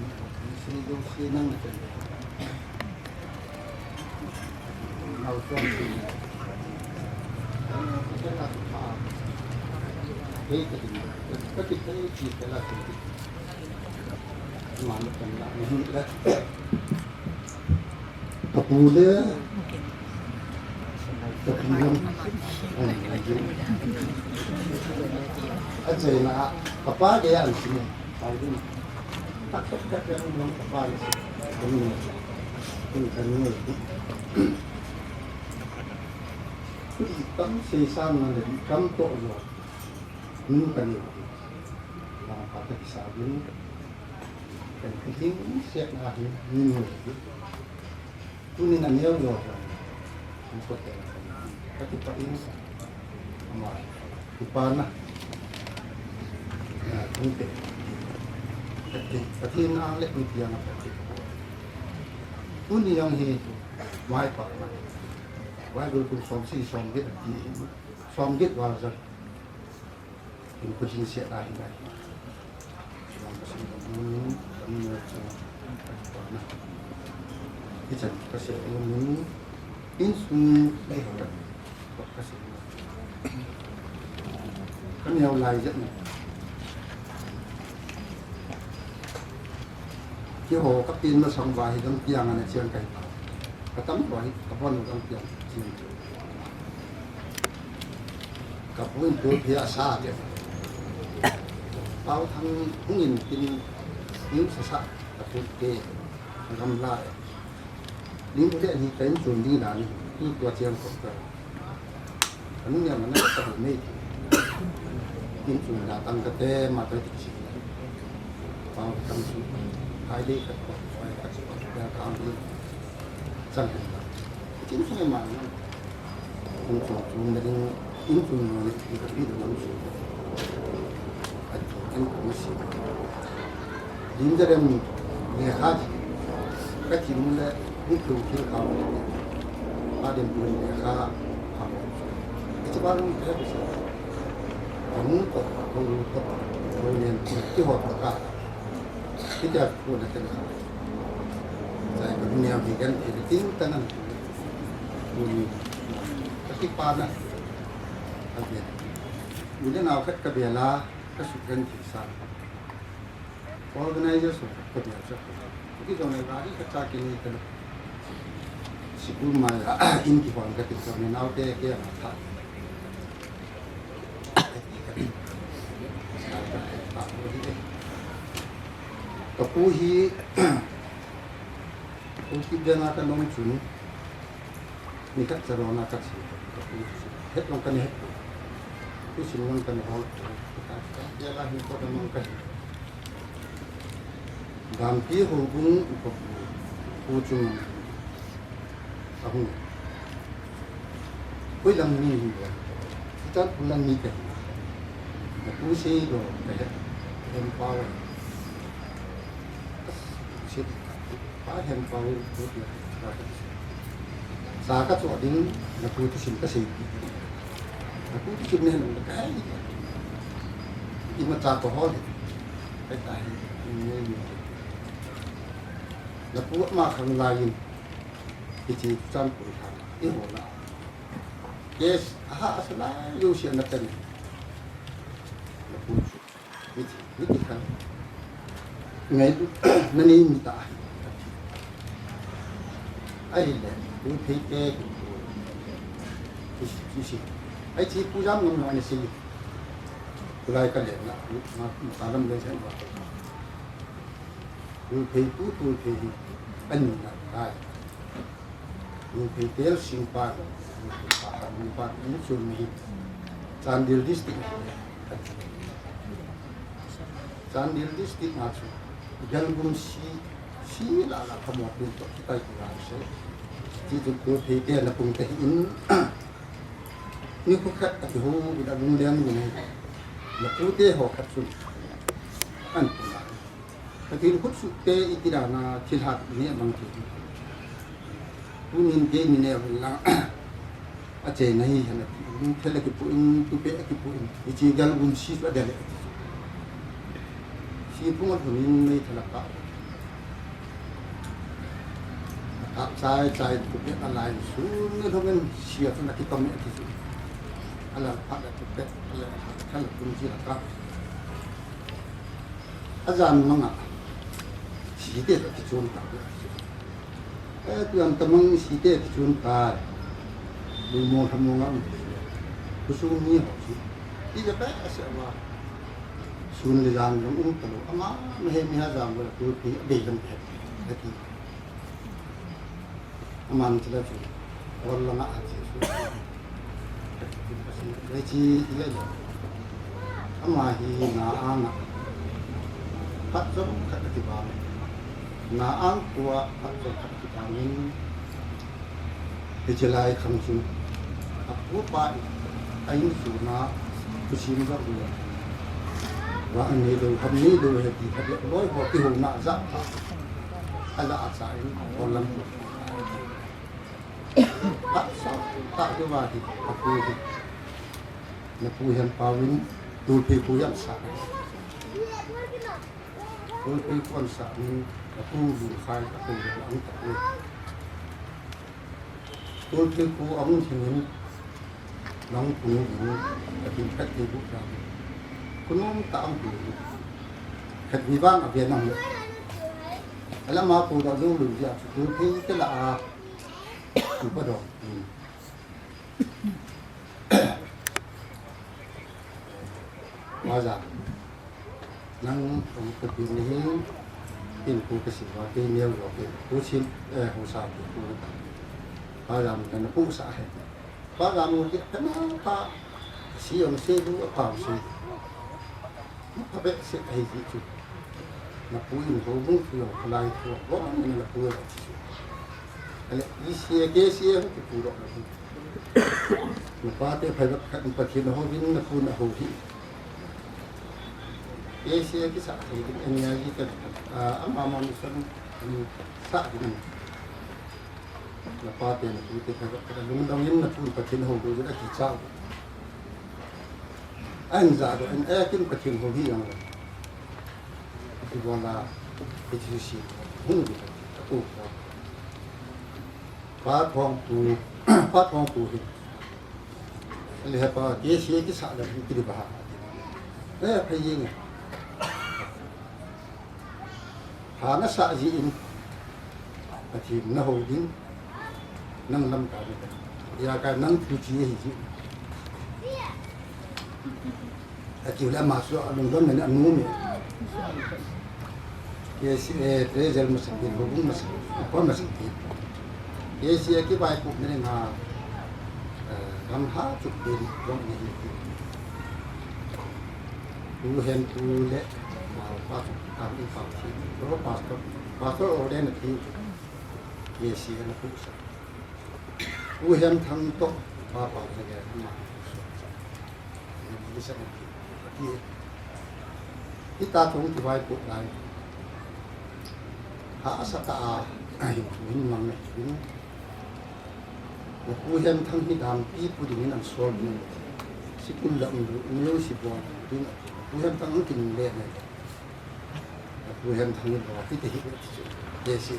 nang, nang, nang, nang, nang, Kapu le, kapu le. Achaina, kapa ke an sini. Kapa ke an sini. Kapa ke an sini. Kapa ke an sini. Kapa ke an sini. Tam sei sang na le, tam to jo. Nu kani. Lang pa ta kisa bin. Kan kihing siat na hi, nu. Tuni na neo jo. Ang ko te. Kati pa in. Ama. Kipana. Na, kung te. Kati, kati na le kung tiang kati. Tuni yang hi. Mai pa na. Bible kum som si som get ti. Som get wa za. Hinkho hing siat na hi na hi. Suang kasei na mun, kami na chu, na. Hichan kasei na mun, insung na hi ka, kasei na. Neo lai jep na. Keiho kapin masang uva hi dang tiang ana chiang kai. Katam ko hi kabon dang tiang chiang. Kapu in tu phi asa ke. Pau Thang hung in tin yu sasa kapu ke. Gamla. Ling bu te ni kai chun ding dan. Tu tua chiang ko ka. Kan nia mana ka bu mei. Kin chun da tang kate ma kai ti si. Pau Thang su. Hai de ka ko. Ka ko. Ka ko. Chang hen la. Kin chun ma. Kin chun chun da ding. Kin chun ma ni ka pi da ma su. Ai to kin ko ma si. Dim da rem ne kha ji. Ka ti mu le ni tu ki ka. Ba dem bu ne kha. Ha. Ki ba lu ke bu sa. Ka mu ko ko ko ko ne ki ho ka. Ki ta ko na te na. Sai ka dunia bi kan ti tin ta nan. Tuni ka kipana. Ka bia. Ule nau khat ka bia la ka su kan ti sa. Organization ka bia sa. Ki jong na ga ka cha ki ni ta. Sikul mai la in ki hon ka ti sa ni nau te ke ma tha. Ka pu hi, pu hi bia na ka nom chun, ni khat cha ro na ka chi, ka pu hi, het long ka ni het. Pu sin long ka ni hol, ka, ka, ya la hi ko da mang ka hi. Dampi Houbung upa pu, pu chung. Ahung. Koi lang ni hi ba. Kita koi lang ni ka. Na pu si lo ka he. Hem pa wa. Si pa hem pa wa ko ti. Sa ka cho ding na pu ti sim ka sei. Na pu ti sim ne lo ka. Ima cha ko hol. Ai ta hi. Ni ni. Na pu ma khang lai in. Hiche chan pui tha. I ho la. Yes, aha, asa la, yo si na ten. Na pu. Hiche, hiche khan. Ngai, na ni mi ta. Ai le, tu thei te. Hiche, hiche. Ai chi pu jam ngam na ni si. Kulai ka le na, ma, ma, ka lam le sen ba. Tulphei pu, Tulphei hi, ani na kai. Tulphei tel singpa, Tulphei pa, Tulphei pa, ni chun mi hi. Chandel district. Chandel district na chu. Galgum si, si la la kamo tu to kitai ku la se. Ti tu Tulphei te na pung te in. Ni khu khat a ki hu, ina lung leng ni. Na pu te ho khat chu. An pu na. Ka thil khut sut te i ti dan a thil hat ni a mang thei. Tunin kei ni ne vun lang. A che na hi han a ti. Lungthel a kipu in, tupe a kipu in. Hiche Galgum si chu a del e. Si phung a lhun in meithal a kah. A kah chai chai tupe a lai sun ni lhung in si a chun a kitom e a ti chu. A la phat a tupe a la thal tum si a kah. A jan manga site toh kichon ta. E, tuan tamang site kichon ta. Lumo thamong a um. Kusung ni ho si. Ti ja pa ase wa. Sun le jan long um ta lo. Ama me he mi ha jan wa tu ti be lam he. He ti. Aman chila chu, hol langa a che su. Lei chi le le. Ama hi na anga. Phat chom khat a kibang. Na ang tua phat chom khat a kibang in. Hiche lai khang chun. A pu pa in a insung a, thusim vang lou. Vang nei lou, ham nei lou, he ti khat le, loi ho kihouna a ja. A la a cha in, hol lang. Phat sa, ta ke va hi, a pu hi. Na pu hian pau in, Tulphei pu hian sa. Tulphei pu an sa in, a pu Lungkhai, a pu hian ang ta pu. Tulphei pu a hung thing in, nang pu in, ka tin khat kei bu ta. Nom ta ang pi. Khat ni vang a ve nang. Ala ma pu da lu lu ya chu pu pi te la a. Pu pa do. Wa za. Nang ong ka pi ni hin. Tin pu ka si wa pi ni wa pi. Pu sin, eh, hu sa pi pu. Wa za mi na pu sa he. Pa ga mu ti, pa na pa, si ong si lu, pa ong si. Pa be si ai ji chu. Na pu in ho mu chu yo, lai chu, bo na na pu yo chu. Ale, i si ke si ho ki pu ro. Na pa te phai ba khat pa ki na ho bin na pu na ho hi. Ke si ki sa ai ki en ya ji ta. A, ama ma mi sa, sa ki. Na pa te na pu te kha, kha lungdong in na pu Pathen ho do a kicha. An za do an a kin Pathen ho hi ang. Ti bo la, ti si si, hung di, tu ko. Pa thong pu, pa thong pu hi. Le pa, ke si ki sa da ki di ba. Eh, pa yin. Hana sa ji in. Pathen na ho ding. Nang lam ka ni. Ya ka nang thu chi hi ji. A ti le ma su a lung don na nu mi. Ke si, eh, treasure ma sa ki, ho bung ma sa ki, ko ma sa ki. Ke si a ki bai pu ne nga. Eh, ram ha chu de ri jong ni hi. Tu hen tu le, ma pa chu kam i pa si. Pro pastor, pastor ordain a thi. Ke si a na pu sa. Pu Hemthang to, pa pa sa ke ma. Ni sa na thi. Ti. Kita chung ti bai pu lai. Ha sa ta a, ai, hin mang na hin. Pu Hemthang hi dampi pu ding in an sol ding. Sikul la um lu, um lu si bo ding. Pu Hemthang kin le ne. Pu Hemthang ni bo pi te hi ti. Ke si.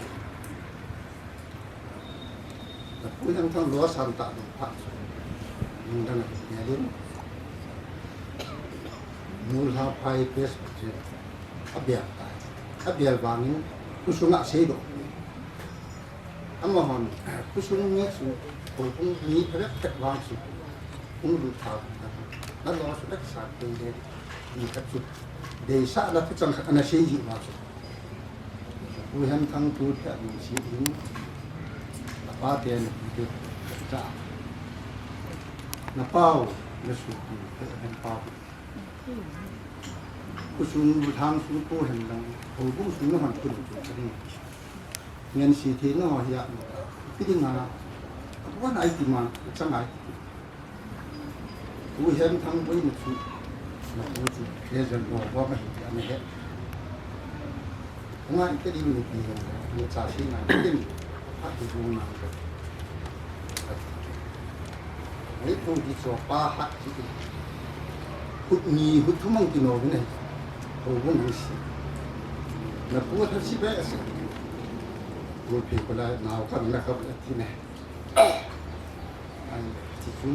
Pu Hemthang lo san ta ding pha. Nung dang a ti ya ding. Nul ha pai pes pu ti. A bia ta. A bia vang in. Ku su nga se do. Amahon, khosung mi chu, khosung mi phabep phabep vang chu, hung lut tha, na lo chu na kisa tei le, mi khat chu, deisahna thuchang khat ana sei ji vang chu. Pu Hemthang tu phe min si in, na pa te na pu te cha. Na pau, na su pu, phe hen pau. Khosung lu thang su pu hen lang, khosung su na hon pu chu, Ngen si thei no hi a, pi ding a, a buan ai ti man, chang ai ti. Pu Hemthang boi na chu, na pu chu, le zan lo, lo ma hi ti a na he. Ngai te ding ni ti lo, ni cha si ngai te ding, a ti lo na. Ei, pu di cho pa hat ki. Hut ni, hut thum ang kino ne. Ho bu nang si. Na pu tha si be si. Pu pi ko la na ka na ka ti ne. Ai, ti chu.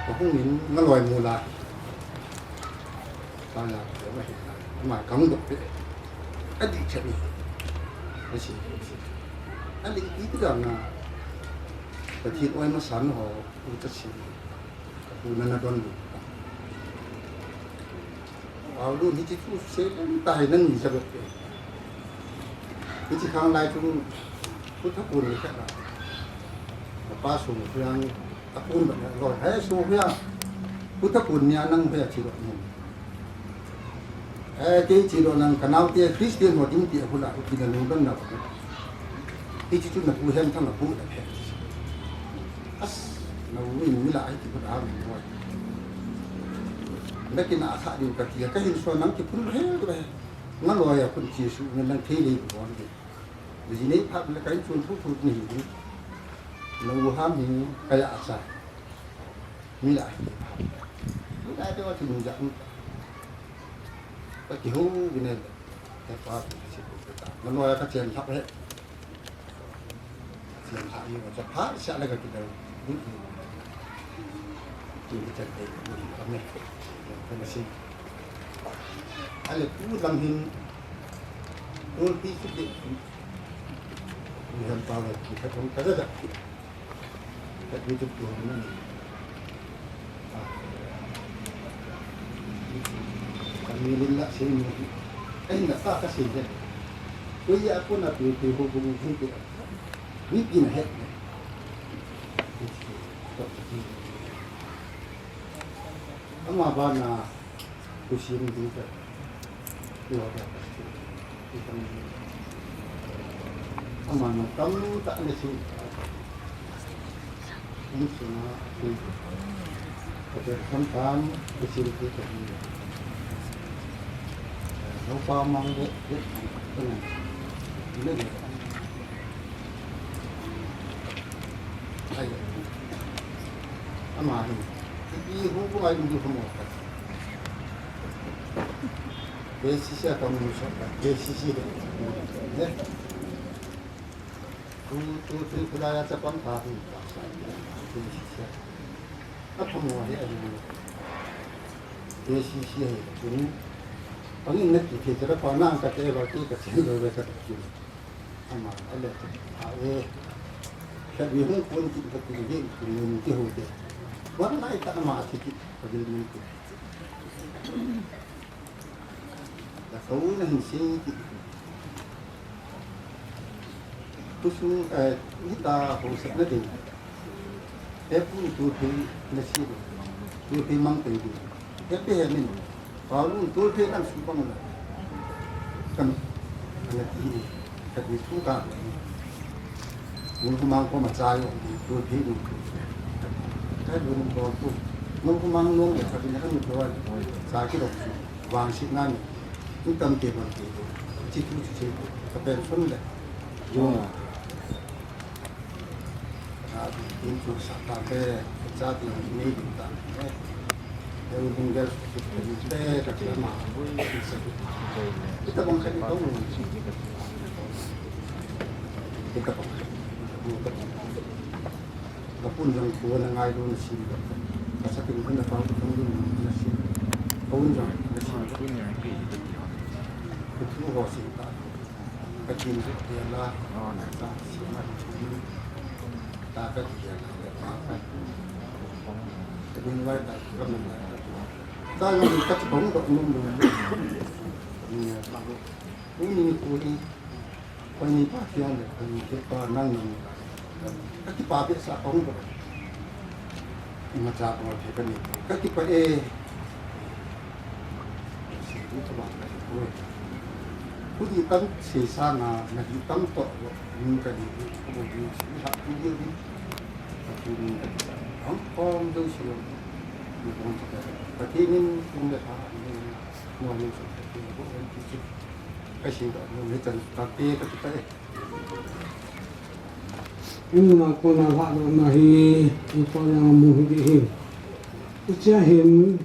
Ko hung in ngaloi mu la. Ka la ko ma hi. Ma kang do pe. A di che ni. A si. A li ti ti da na. Pathen oi masa ho, u cha si. Ka pu na na don lu. Au lu ni chi chu se len ta hai nan ni sa be. Ni chi khang lai chu pu tha pu ni kha. Ka pa sung phiang a pu ba na lo. Hai su phiang. Pu tha pu ni a nang phiang chi lo ni. Eh, kei chi lo nang ka nau te Christian ho ding ti a pu la, pu ti na lung don na. Hi chi chu na pu Hemthang a pu da phe. As, na u in mi la ai ti pu da mi mo. Na ki na kha din ka ti ka hin so nang ki phun he he. Nga lo ya phun chi su nang thei le ko ni. Ni nei pha le ka in chun thu thu ni. Na u ha mi ka ya sa. Mi la ai ti pha. Mi la ai te wa chu ni ja. Ka kihou vin e, ka pa pu si pu ta. Mano ya ka chen thap he. Chen thap ni ka pha sia le ka kidou. Chan te, ame, kana si. Ale, tu lam hin, tu ti su ti, ni ham pa le, ki ka tong ka da da. Ka tu tu tu na ni. Ah. Kami lin la si ni. Ai na ka ka si de. Tu ya ko na tu tu hu bu hu tu. Ni pi na het. Ama bana, Kusim ding ka. Ama na tam ta na si. Insung a si. Ka te sam tam, Kusim ding ka. Nau pa mang de, de, de, de. Ai. Ama ni. Ipi hu ko ai ndu mo ka. K C C a ka mu sa ka. K C C de. Ne. Tu, tu, tu, tu la ya sa pang ka hu ka sa. K C C. A pa mo he a ni. K C C he. Tu. Pangin na ki te ra pa na ka te ba ki ka chen lo ka ki. Ama, ale, a, e, khat ni hung kun ki, khat ni hung kun ki hu te. Wan lai ta ama thi ki, ka bil ni ki. Da ko na hin se ki. Kusu, e, ni ta ho sa na de. He pu tu thei na si, tu thei mang thei di. He pe he min. Pa lu tu thei nang su pang na. Kan, kan ti ni. Ka di tu ka. Nung ku mang ko ma cha yo, tu thei nung ku. Ka lu nung ko tu. Nung ku mang nung ka di na kan tu wa. Cha ki lo. Wang si na ni. Tu tam te bang te. Chi tu chi chi. Ka pen sun le. Yo. Ka tin chu sa ta te, cha tin nei din ta te. Te u ding gel su te te ka te ma. Kita bang ka ni bang. Kita bang. Ka pun jong ko na ngai lu na sim. Ka sa tin ko na pa ko na sim. Ko jong na sim. Ko tu ho sim ta. Ka tin su te la, na sa si ma ni ta ka ti ya la, ka ta ka. Ka din lai ta ka mun la. Ta yo ni ka ti bong do mun do. Ni ya ba. Ni ni ku ni. Ko ni pa ti ya le, ko ni ke pa nang nang. Ka ti pa be sa ko do. Ima cha ko te ka ni. Ka ti pa e. Kudi tang se sanga, na di tang to, ni ka di, ko di, si ha, ku di, di. Ka ku ni ka di sa. Ang kong do si lo. Ni kong sa ka. Ka ti nin, kung le ha, ni, mo ni sa ka ti, ko en ti si. Ka si ka, mo ni tan, ka ti, ka ti, ka e. Inna kona lhahdohna hi, ipa jong amu hi ding ahi. Hichea hin,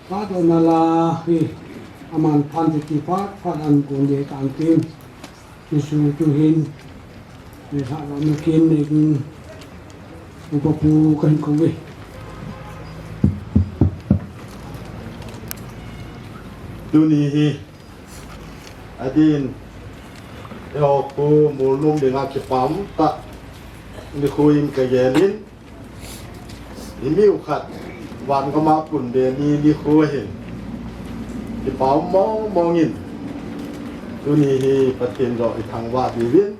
lhahdohna la hi, aman phan ti ti phat phat an kon ding tan tin. Jesu tu hin, lhahdohna kin nei kin, upa pu kahin kou ve. Tuni hi, Adin, eiho khu Molnom dinga kipa umtah nikho in kagel in, i mi u khat, van gama pun be ni nikho hin, kipa um mong mong in, tuni hi Pathen jong i thangvah diuvin,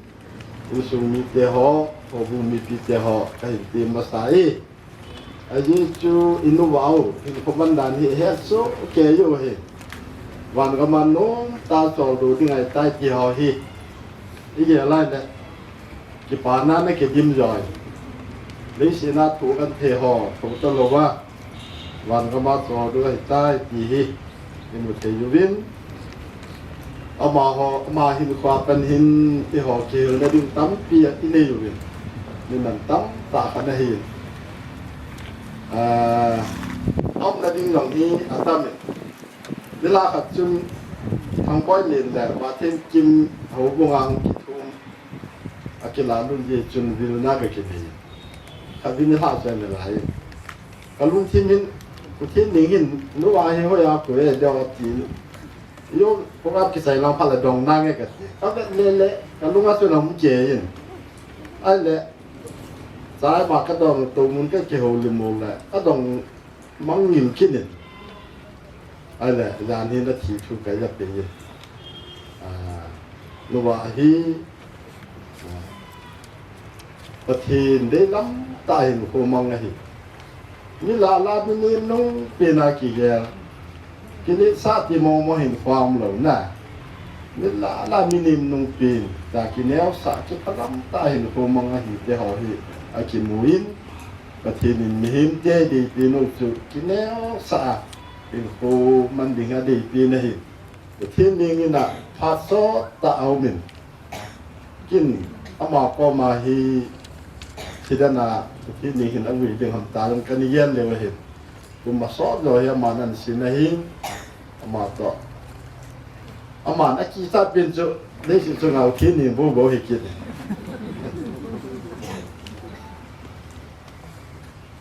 insung mite ho, houbung mipite ho, kahin ti masa e. Ajeh chu i nu u, hinkho man dan hi het soh kei u hi. Van gam a nomtah a choldo ding ahitai ti ho hi. I gel lai le, kipana na kidim joi. Leiset a thu kan thei ho, tho talou a. Van gam a choldo ahitai ti hi. I mu thei uvin. Amaho, ama hinkho a pan hin eiho kihilna ding tampi i nei uvin. Mi man tamtah khat ahi. Ah, a umna ding jong hi atam e. Nilhah khat chun Thangboi Len le Pathen Kim houbung a hung kithum. A kilah lut jeh chun vilna ka kinei. Khat vei nilhah chun a nilhah e. Ka lungthim hin, Pathen ning hin, nu a hi hoi a ko e deu a ti. Yo, program kisai lang phat le dong nange ka ti. Ka vet le le, ka lung a chu lam ke in. Ai le, chai ba ka dong to mun ka kihoulim mo le, ka dong mangngil kit in. Ai le, jan hin a thi thu ka ja pe in. A, nu a hi, Pathen deilam tah hinkho mang ahi. Mi lah lah mi nem nung pen a kigel. Kiletsah ti mong mong hinkho a um lou na. Mi lah lah mi nem nung pen. Tah kineosah kiphalam tah hinkho mang ahi ti ho hi akimu in. Pathen in mihem te deipen u chu kineosah a hinkho man ding a deipen ahi. Pathen ning in a phat sot tah a um in. Kin ama koma hi, thi dan a, thi ning hin a vui ding ham ta jong ka ni gen leu ahin. Kum a sot jo hi aman ahin sin ahin, ama to. Aman a kisa pen chu, leiset chunga u thi ning bou bou hi kit.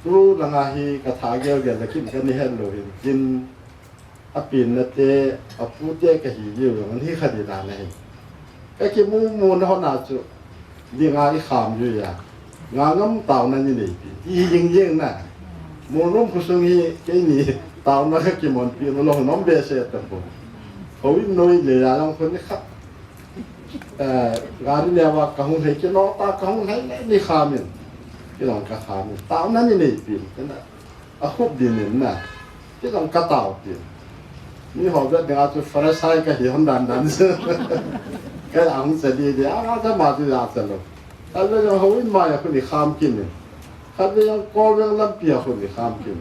Tu langa hi ka tha gel gel la kin ka ni het lou hin, kin A penna te, a pu te ka hi jeng jong, an hi kha di dan ahi. Ka kimu mu na hon a chu, dinga i kham ju ya. Nga ngam taona ni nei pi. Ti hi jing jing na. Molnom khosung hi, keini taona ka kimon pi, molnom be se ta po. Houin noi le ya jong khun ni kha. Eh, gari le wa ka hung hei ki no ta ka hung hei le ni kham in. Ki jong ka kham in. Taona ni nei pi. Ka na. A khup ding in na. Ti jong ka tao ti. Mi ho vet ding a chu Pharisai ka hi hon dan dan. Ka ang sa di di, a, a, ma ti a sa lo. Khat ve jong houin mai a khu ni kham kit in. Khat ve jong Kolveng lampi a khu ni kham kit in.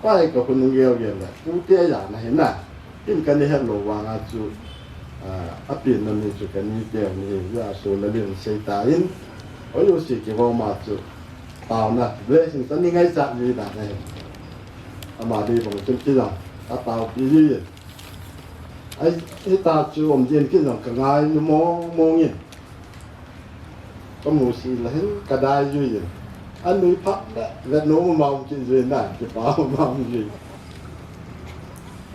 Pai ka khu nung gel gel le. Pu te ya na hi na. Hin ka ni het lou vang a chu, a, a penna ni chu ka ni te ni hi, ya so la lin sei ta in, o yo si ki vo ma chu, taona, blessing ta ni ngai cha ni da ne. Ama di bang chu ki la, a tao pi ni. Ai, hi ta chu om jin ki jong ka ngai ni mong mong in. Ka mu si la hin ka dai ju in. A nui phat le, le no ma um kin ju na, ki pa ma um ju.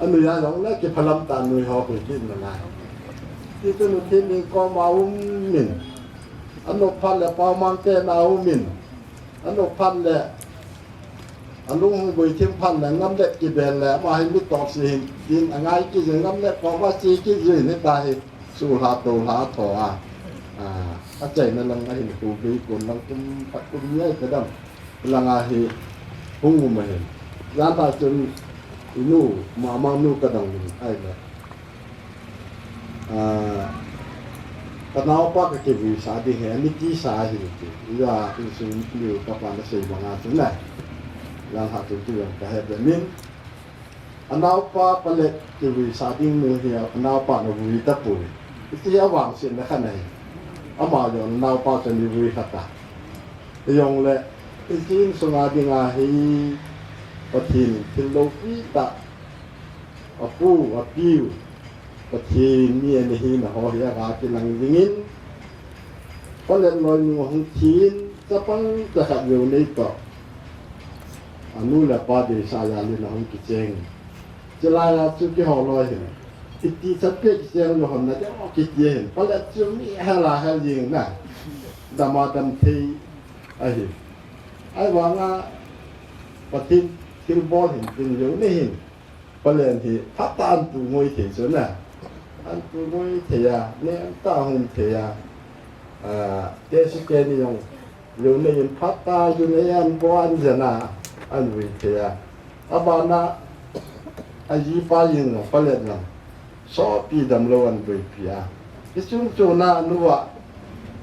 A nui a jong le, ki phalam ta nui ho hui kin na na. Ti tu nu thi mi ko ma um min. A no phat le pa mang te na um min. A no phat le, A lung hung gui thim phat le ngam le ki bel le, ama hi mi tawp si hin, tin a ngai ki jing ngam le, pawm a si ki jing hi ta hi, su hla to hla thaw a. A, a chaina lang a hin hu gui kun lang kum phat kum ni ai ka dam. Lang a hi hung um a hin. Zan ta chun i nu, ma mang nu ka dang hin ai le. A, ka naopa ka kivui sa ding he, ani ti sa hi ti. Ija insung liu ka pa na sei banga chu na. Lang ha tu tu yang ka he be min. A naopa pa le kivui sa ding nu hi a naopa na vui ta pui. Iti a vang sin na kha na hi. Ama jong naopa chu ni vui kha ta. Jong le, iti insung a ding a hi Pathen thil lo pi ta. A pu, a piu, Pathen mi a ni hina ho hi a va kilang dingin, Palet loi nu a hung thin, chapang cha khat veu nei toh. A nu le pa deisah jal in a hung kicheng. Chilai a chu kihou loi hin. Iti chat pe kicheng lou hon na deu kiti hin. Palet chu mi hel a hel jing na. Dam a dam thei ahi. Ahivang a Pathen thilbol hin tin leu ni hin. Palen hi phat a an pu ngoi thei chu na. An pu ngoi thei a, ne an ta hung thei a. A, te si te ni jong. Leu nei in phat a ju nei an bo an jen a, an vui thei a. A ban a, a ji pa jing jong palen jong. Sopi damlou an buipi a. Hi chung chung na nu a,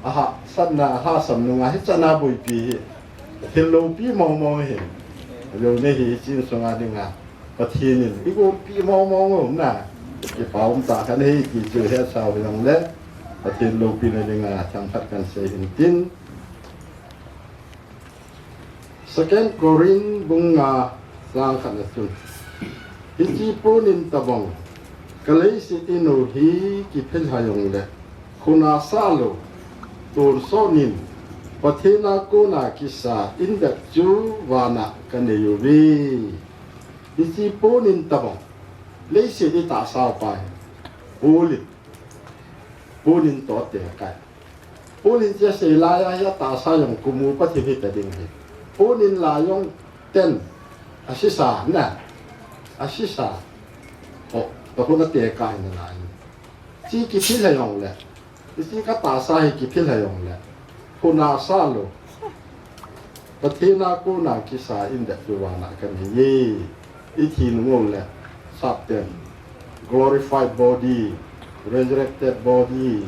a hahsatna, a hahsam nung a hi chan a buipi hi. Thil loupi mong mong hi. Leu nei hi chin sung a ding a. Pathen in, i gompi mong mong um na. Kipa um ta khan hi ti chu he sau hi jong le. Pathen loupina ding a, thang khat kan sei hin tin. Second Corinth bung nga chang khat na chun. Hichi punin tabang. Ka leiset inu hi kiphelha jong le. Khuna sa lou. Tun sonin. Pathen a kona kisa in bep chu vana kanei uve. Hiche Paul in tabang, leiset itahsa upa hi Paul in, Paul in toh atekai. Paul in hiche asei lai a hi atahsa jong kumu Pathen hita ding ahi. Paul in la jong ten asisa na, asisa. O, Paul in atekai nalai. Hiche kiphil hei jongle, hiche katahsa hi kiphil hei jongle, huna sa lou. Pathen a kona kisa in bep chu vana kanei e. Ithi nung uleh, sapten, glorified body, resurrected body,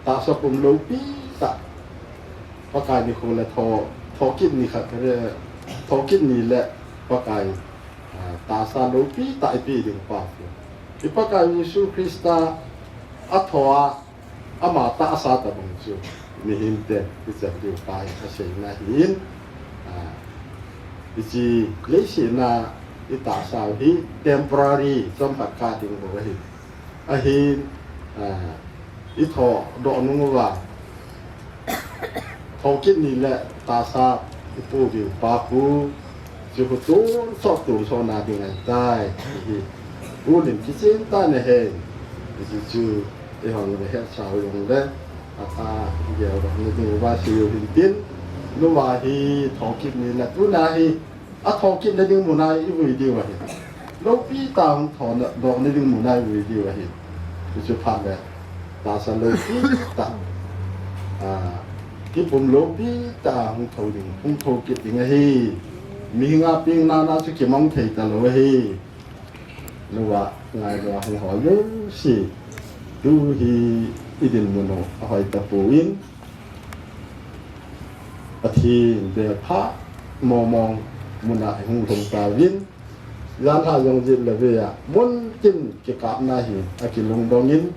tahsa pum loupi tah. Pakai nikho le tho, thokit ni khat, re, thokit ni le Pakai, ah, tahsa loupi tah ipi ding pa chu. I Pakai Jesu Christa atho a, ama tahsa tabang chu mihemte ichan diu pa hi aseina ahin, ah, hiche leiset a itahsa u hi temporary, chomkhat kah ding bou ahi. Ahin, ah, ithodoh nung uva, thokit ni le tahsa ipo diu pa khu, chu khu tonsot tonsot na ding ahitai. Hi, Paul in kichen tah in ahe. Hiche chu, eihon le hetsah u jongle, atha, geldoh na ding uva seiyu hintin, nuva hi thokit ni le tuna hi, athokit na ding muna ivui diu ahi. Loupi tah hung thodoh na ding muna ivui diu ahi. Hichu phat le, tahsa loupi tah, ah, kipum loupi tah hung tho ding, hung thokit ding ahi. Mihinga pengna na chu kimang thei talou ahi. Nuva, ngailu a hung ho jouse, tu hi idinmun u ahoi tapon, Pathen bel pha mong mong muna ihung lhung tauvin, janhi jong jet le vei a muntin kikapna hi akilungdong in,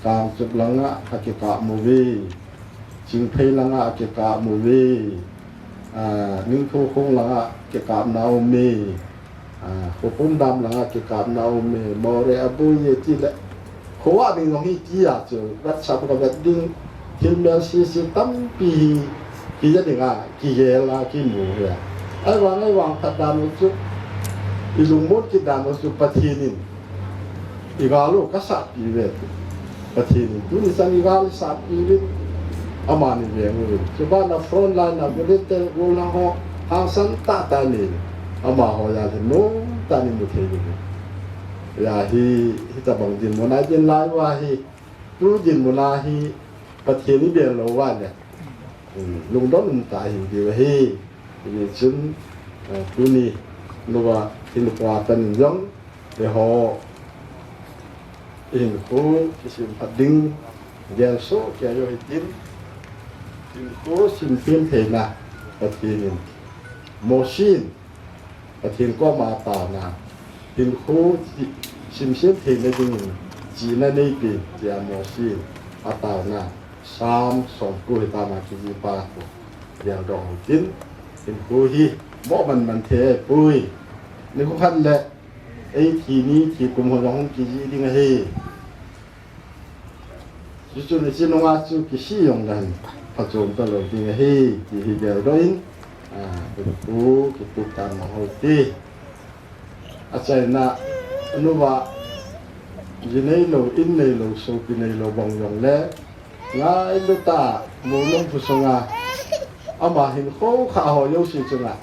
Kangchup langa akikap uve, Chingphei langa akikap uve, ah, Ningthoukhong langa kikapna aume. Ah, Khoupum dam langa kikapna aume, Moreh a boi e tile. Kho a ding jong hi tia chu, WhatsApp kavet ding, thil mel sese tampi hi, kija dinga, kigel a, kimu hi a. Ahivang, ahivang phat dan u chu, ilungmon kit dan u chu Pathen in, igal u kasatpi uve. Pathen in tuni chan igal isatpi uvin, amani veng uvin. Chubana front line a volunteer golhang ho hangsan tahtah in, amaho jal hi nomtah in imu thei uvin. Hia hi, hitabang dinmun a idin lai uva hi, tu dinmun a hi, Pathen ibel lou uva le, um, lungdon umtah ihiu diu ahi. Hijeh chun, eh, tuni, nuva, hinkho a tan in jong, eiho, hinkho kisemphat ding, gelsoh kei u hitin, hinkho simsem theina, Pathen in, Mosi in, Pathen koma ataona, hinkho simsem theina dingin chihna neipe, tia Mosi in ataona, Psalm somko hitam a kijih pa khu geldoh u hitin, hinkho hi mo man man thei ahipoi. Nikho khat le eithi ni thi kum ho jong hung kijih ding ahi. Chuchu nichi nunga chu kisih jong le phachom talou ding ahi, ti hi geldoh in, ah, hinkho kitup tan ho ti. Achaina, anuva, ji neilou, in neilou, sopi neilou bang jongle, ngailut a, Molnom kho sunga, ama hinkho kha ho jouse chunga,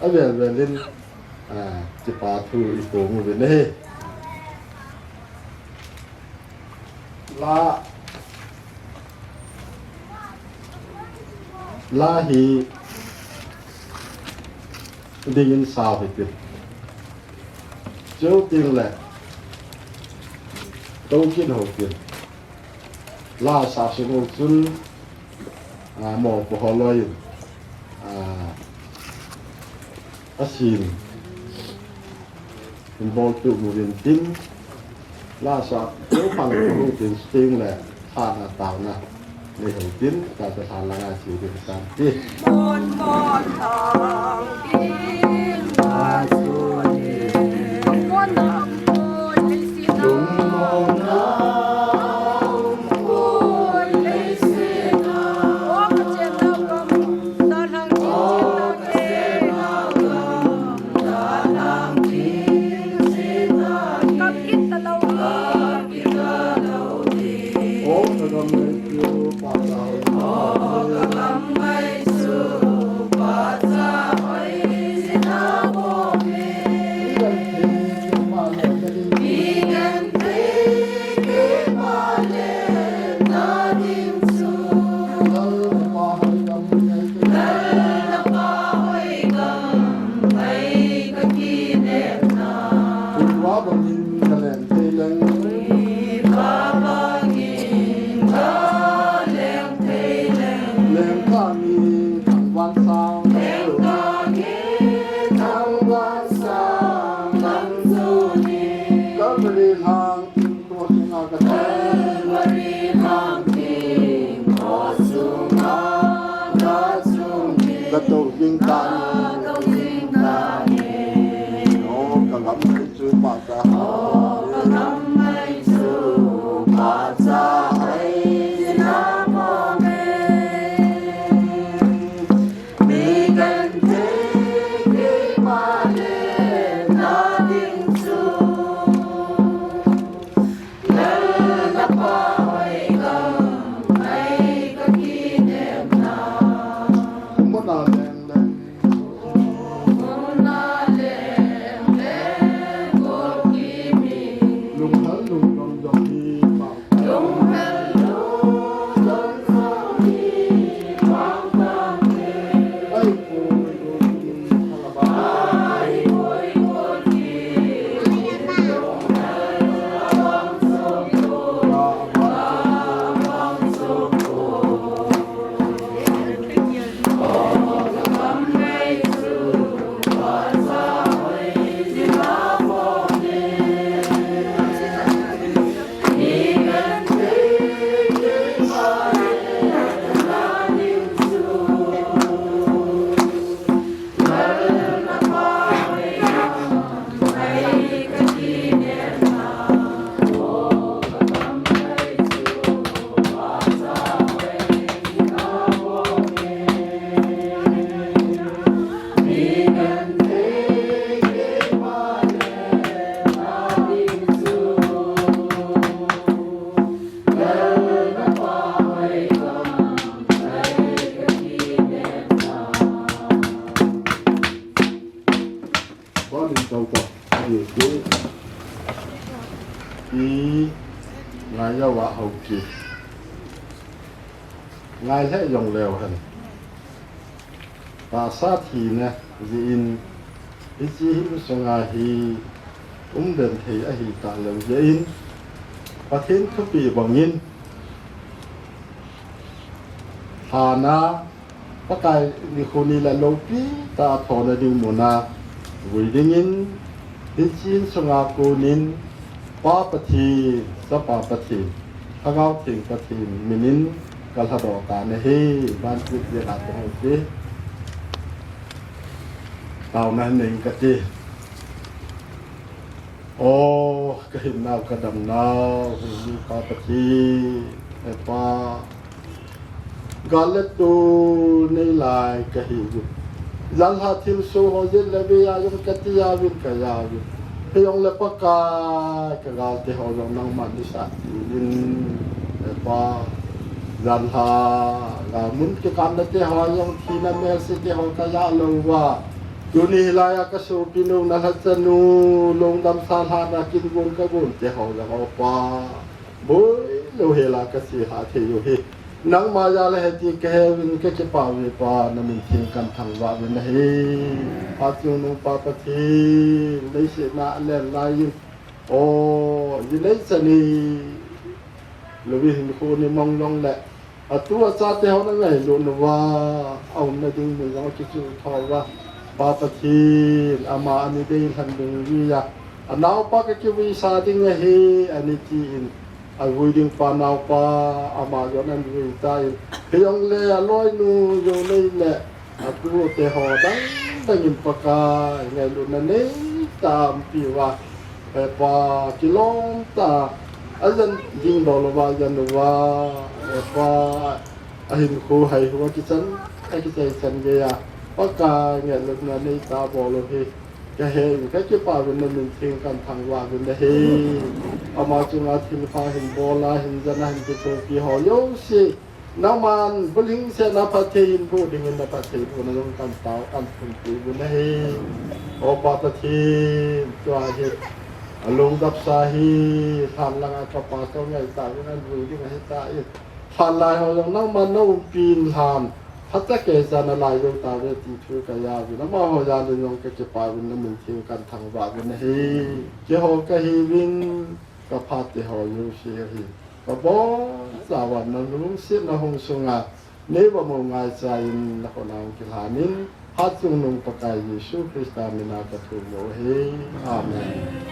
avel vel in, ah, kipa thu iphong uvin ahi. La, la hi dingin sao hitin. Chuteng le, tou kit hou tin. La sa sung u chun, ah, mopo ho loi in, ah, asin. Involve tu mu vin tin, la sa, tu pang tu tin sting le, sa na tau na, le ho tin, ta ta sa la na si tin san ti. Mon mon thang tin, ma su ni. Mon mon thang tin, ma su ni. Kalvari lhang thing ko sunga ka, Kalvari lhang thing ko sunga ka chung in, ka to ding ta, ka to ding ta. O ka gam mai chu pachat, o ka gam mai chu pachat na mo me. Mi genthei keima le na ding chu Lal na pa hoi gam mai ka kinem na. Muna leng leng, muna leng leng ko kimi. Lunghel lungdon jong hi ma. Ngai lheh jong leu hen. Tahsa thina jeh in, hiche hi insunga hi umden thei ahi talou jeh in, Pathen thupeh bangin, lhana Pakai nikho ni le loupi tah a thona ding muna vui dingin, hiche insunga konin, Pa Pathen, Chapa Pathen, Lhagao Theng Pathen minin kalhadoh tan ahi. Ban kit jeh a kahung ti. Taona hin nei ing kati. O, kahinnau kadamnau, hung mi Pa Pathen, He Pa. Gal le tol nei lai kahiuvin. Janlhah thilsoh ho jet le vei a jong kati jauvin kajauvin. Hijongle Pakai kagalte ho jong nangman neisah uvin. He Pa, janlhah, gal mun kikamna te ho jong thina melse te ho kajah louva. Tuni hilai a kasopinu, nalhachanu, lungdamsa lhana kin gon kagon te ho jong O Pa. Boilou hela kache lhah thei u hi. Nangma jal ahi ti kaheuvin kakipah uve Pa, namin theng kathangvah uvin ahi. Phat chungnung Pa Pathen, leiset a alen lai in. O, ji neichan hi, louvin hinkho ni mong jongle, atu achate ho nangailut uva, aumna ding mun jong akichul tho uva. Pa Pathen, ama ani deilhen ding uva, anaopa kakivui sa ding ahi, ani tin, avui ding pa naopa, ama jong anvui tan, hijongle aloinu jong neile, atu te ho dang dang in Pakai ngailutna neitah a umpi uva, He Pa, kilom tah a, ajen dingdol uva, ajen uva, He Pa, ahinkho haihu akichan, akichai chan geiya, Pakai ngailutna neitah a bol u hi kahe in, kakipah uvin, namin theng kathangvah uvin ahi. Ama chunga thilpha hin bol a, hin jen a, hin kithopi ho jouse Nangman bulhing sena phatthei in bu dingin na phatthei bu na jong kan tao kan phungpi bu na hi. O Pa Pathen, tua hi a lungdap sa hi, lhan langa ka pa so ngai ta, ngai bu ding ahi ta i. Lhan lai ho jong nangman na umpi in lhan, phatah kei sa na lai jong ta ve ti thu ka ya bu na ma ho ya jong ka kipa bu na min thing kan thangvah bu na hi. Keiho ka hi vin, ka phat te ho jong si hi. Ka bon, sa wan na lungset na hung sunga, nei va mo ngai sa in na khonang kilhanin, Hatchungnung Pakai Jesu Christa mina ka thum u hi. Amen.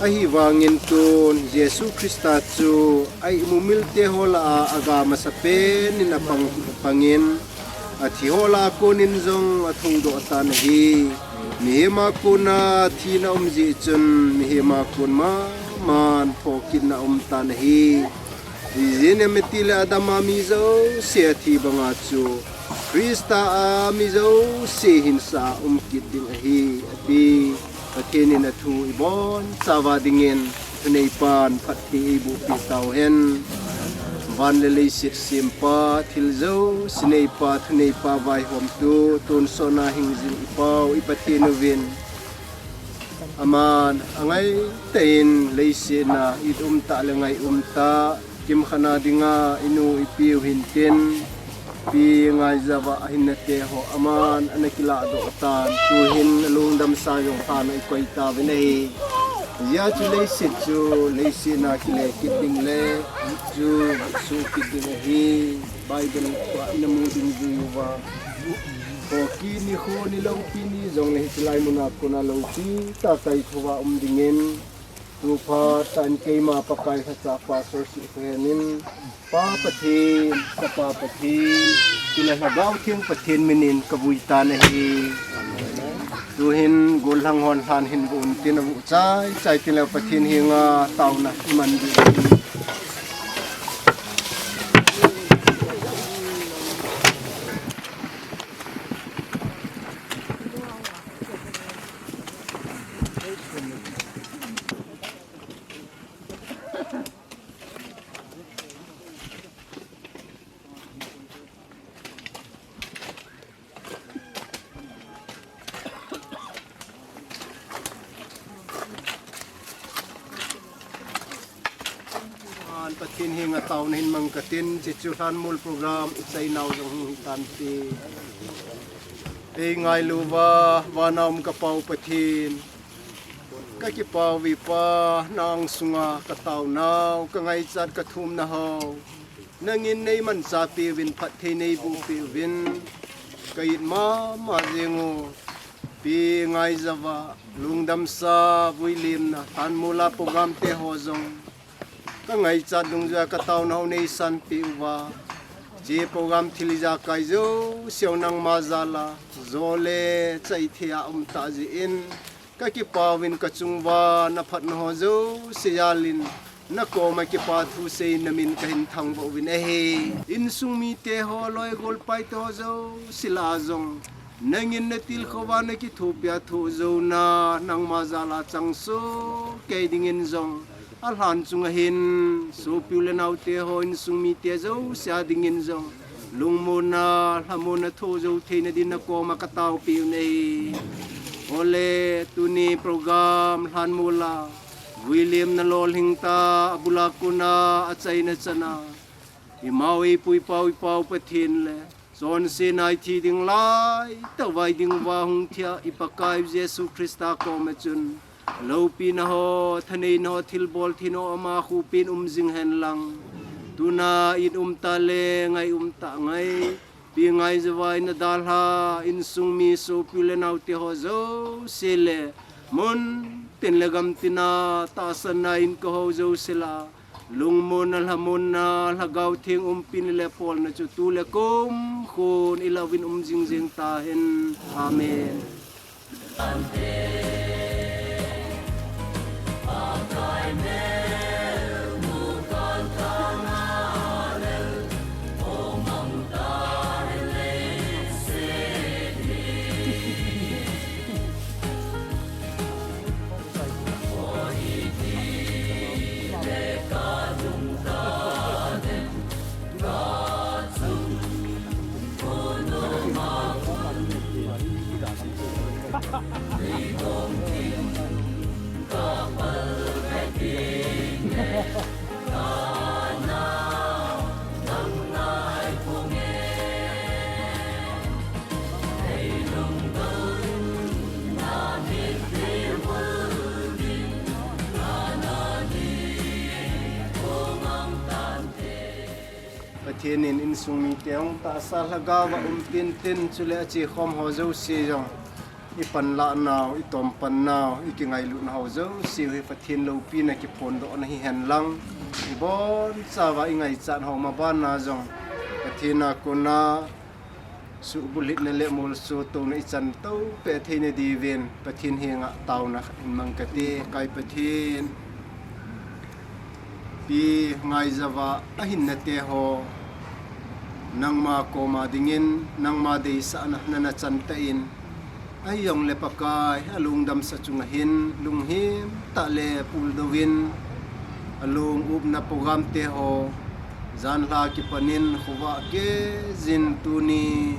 Ahivangin tun Jesu Christa chu a imumilte ho lah a aga masapen in apang, pangin, athi ho lah a konin jong athoudoh tan ahi. Mihem a kona thina um jeh chun, mihem a kon maman thokitna um tan ahi. Ijeh inem itile Adam a mi jouse athi banga chu Christa a mi jouse hinsa a um kit ding ahi, ati. Pathen in athu ibonchauva dingin thuneipan phatthei eiboh peh tauhen. Van le leiset sempa, thil jouse neipa, thuneipa vaihomtu, tonsot a hingjing i Pau i Pathen uvin, aman angaitah in leiset a it umtah le ngai umtah, kimkhat a dinga inu ipiu hintin, pi ngaijouva ahinna teho aman ana kilahdoh tan, tuhin alungdamsa jong lhan a ikoi tauvin ahi. Hijeh chun leiset chu, leiset a kile kit ding le, chu, chu kit ding ahi. Bible a inamu ding juiuva, Kuki nikho ni loupi ni jongle hiche lai muna kona loupi tah a kaithouva um dingin, tuphat tah in keima Pakai lhacha pastor sih khohen in, Pa Pathen, Chapa Pathen, chule Lhagao Theng Pathen minin kavui tan ahi. Tuhin gollhang hon lhan hin vuh untin, avuh chaichai tengle Pathen henga taona iman ding ahi. Pathen henga taona hin mang katin, hiche chu lhanmol program ichai nau jong hung hitante. Eingailu uva, vana um ka Pau Pathen, kakipah uve Pa, nang sunga ka taonau, ka ngaichat ka thumna ho nangin neimanchah peh uvin, phatthei neiboh peh uvin, ka it mama jeng u. Pi Ngaijava, Lungdamsa Vuilimna lhanmol a program te ho jong ka ngaichat dungjuia ka taonau neisan peh uva, hiche program thil ijakai jouse u nangma jal a jo le chai thei a um tah jeh in, kakipah uvin, ka chung uva na phatna ho jouse jal in, na koma kipa thusei na min kahin thangvah uvin ahi. Insung mite ho, loi golpai te ho jouse lah a jong, nangin na tilkhou uva na kithopi a thoh jouna nangma jal a chang soh kei dingin jong, alhan chunga hin sopi u le nao te ho, insung mite jouse a dingin jong lungmonna, lhamonna thoh jou theina din na koma ka taopeh u ahi. Ole, tuni program lhanmol a Vuilimna lolhing tah a, abul a kona, achaina chan a, imau eipui Pau, i Pau Pathen le chonsetna a ithi ding lai tah uva i ding uva hung thia i Pakai Jesu Christa koma chun loupina ho, thaneina ho, thilbol theina ho ama khopin um jing hen lang. Tuna in um tah le ngai um tah ngai, Pi Ngaijava in na dalha insung mi sopi u le nao te ho jouse le mun tin le gam tin a tahsan a in ka ho jouse lah a, lungmonna, lhamonna, Lhagao Theng umpina le phalna chu tu le kum khun i lah uvin um jing jeng tahen. Amen. Pathen in insung mite hung tahsa Lhagao a um tintin, chule ache khom ho jouse jong, i panlah nau, i tom pan nau, i kingailut nau jouse u hi Pathen loupina kiphondohna hihen lang, i bonchauva i ngaichat ho mabanna jong Pathen a kona suhbulhitna le molso touna i chan tou peh theina diuvin Pathen henga taona khat hin mang kate. Kai Pathen, Pi Ngaijava ahinna te ho nangma koma dingin, nangma deisahna nana chan tah in, ahijongle Pakai, alungdamsa chunga hin lunghim tah le puldoh uvin, alung upna program te ho, janhi a kipan in khovah gei jin tuni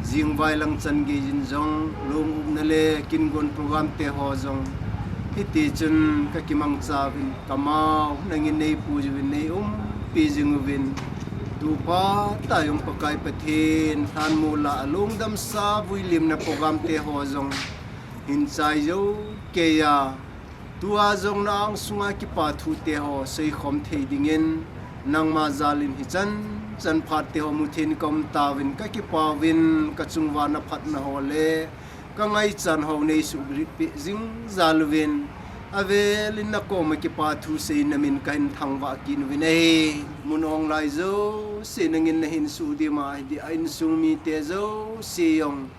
jingvai lang chan gei jin jong, lung upna le kingon program te ho jong, hiti chun ka kimangcha uvin, ka mau nangin nei puijin, nei umpi jing uvin, tu phat a jong Pakai Pathen, lhanmol a alungdamsa vuilimna program te ho jong hin chai jou kei a, tua jong na angsunga kipa thu te ho seikhom thei dingin, nangma jal in hichan chan phat te ho mu thei in ka um tauvin, ka kipa uvin, ka chung uva na phatna ho le ka ngaichat ho nei suhbulhit peh jing jal uvin, avel in na koma kipa thu sei na min ka hin thangvah kit uvin ahi. Mun ong lai jouse nangin na hin suhdim a, hiti a insung mite jouse jong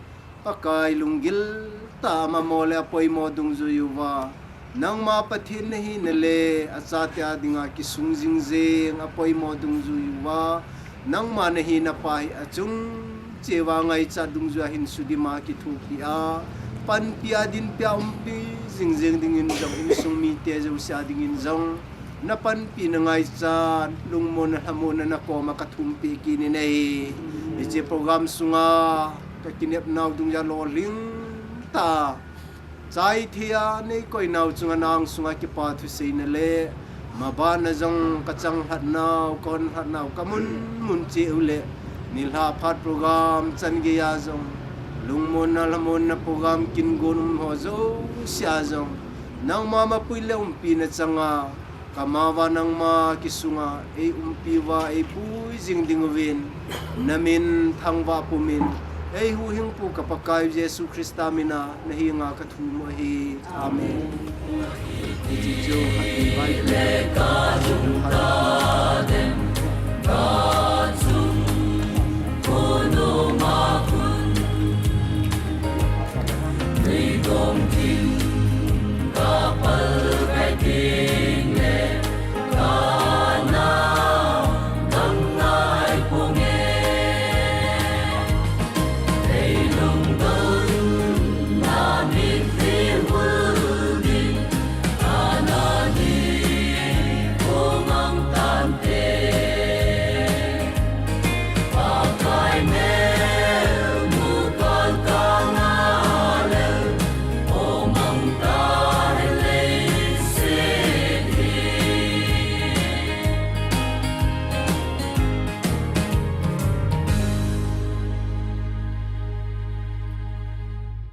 Pakai lunggil tah a amamo le apoimo dungjui uva, nangma Pathen na hina le achate a dinga kisung jing jeng apoimo dungjui uva, nangma na hina pa hi achung cheh uva ngaichat dungjui a hin suhdim a kithopi a, panpi a dinpi a umpi jing jeng dingin jong, insung mite jouse a dingin jong, na panpi na ngaichat, lungmonna lhamonna na koma ka thum peh kit in ahi. Hiche program sunga ka kinep nau dungjui a lolhing tah a, chai thei a nei koi nau chunga na angsunga kipa thu seina le Mabana jong kachang lhatnau, kahon lhatnau, kamun mun cheh uleh, nilhah phat program chan geiya jong, lungmonna, lhamonna program kin gon um ho jousea jong, nangma mapui le umpina changa, kamava nangma kisunga, eiumpiuva, eipui jing dinguvin, namin thangvah pumin, eihuhhingpu ka Pakaiu Jesu Christa mina, nahenga kathum u ahi. Amen. Hiche chu, Bible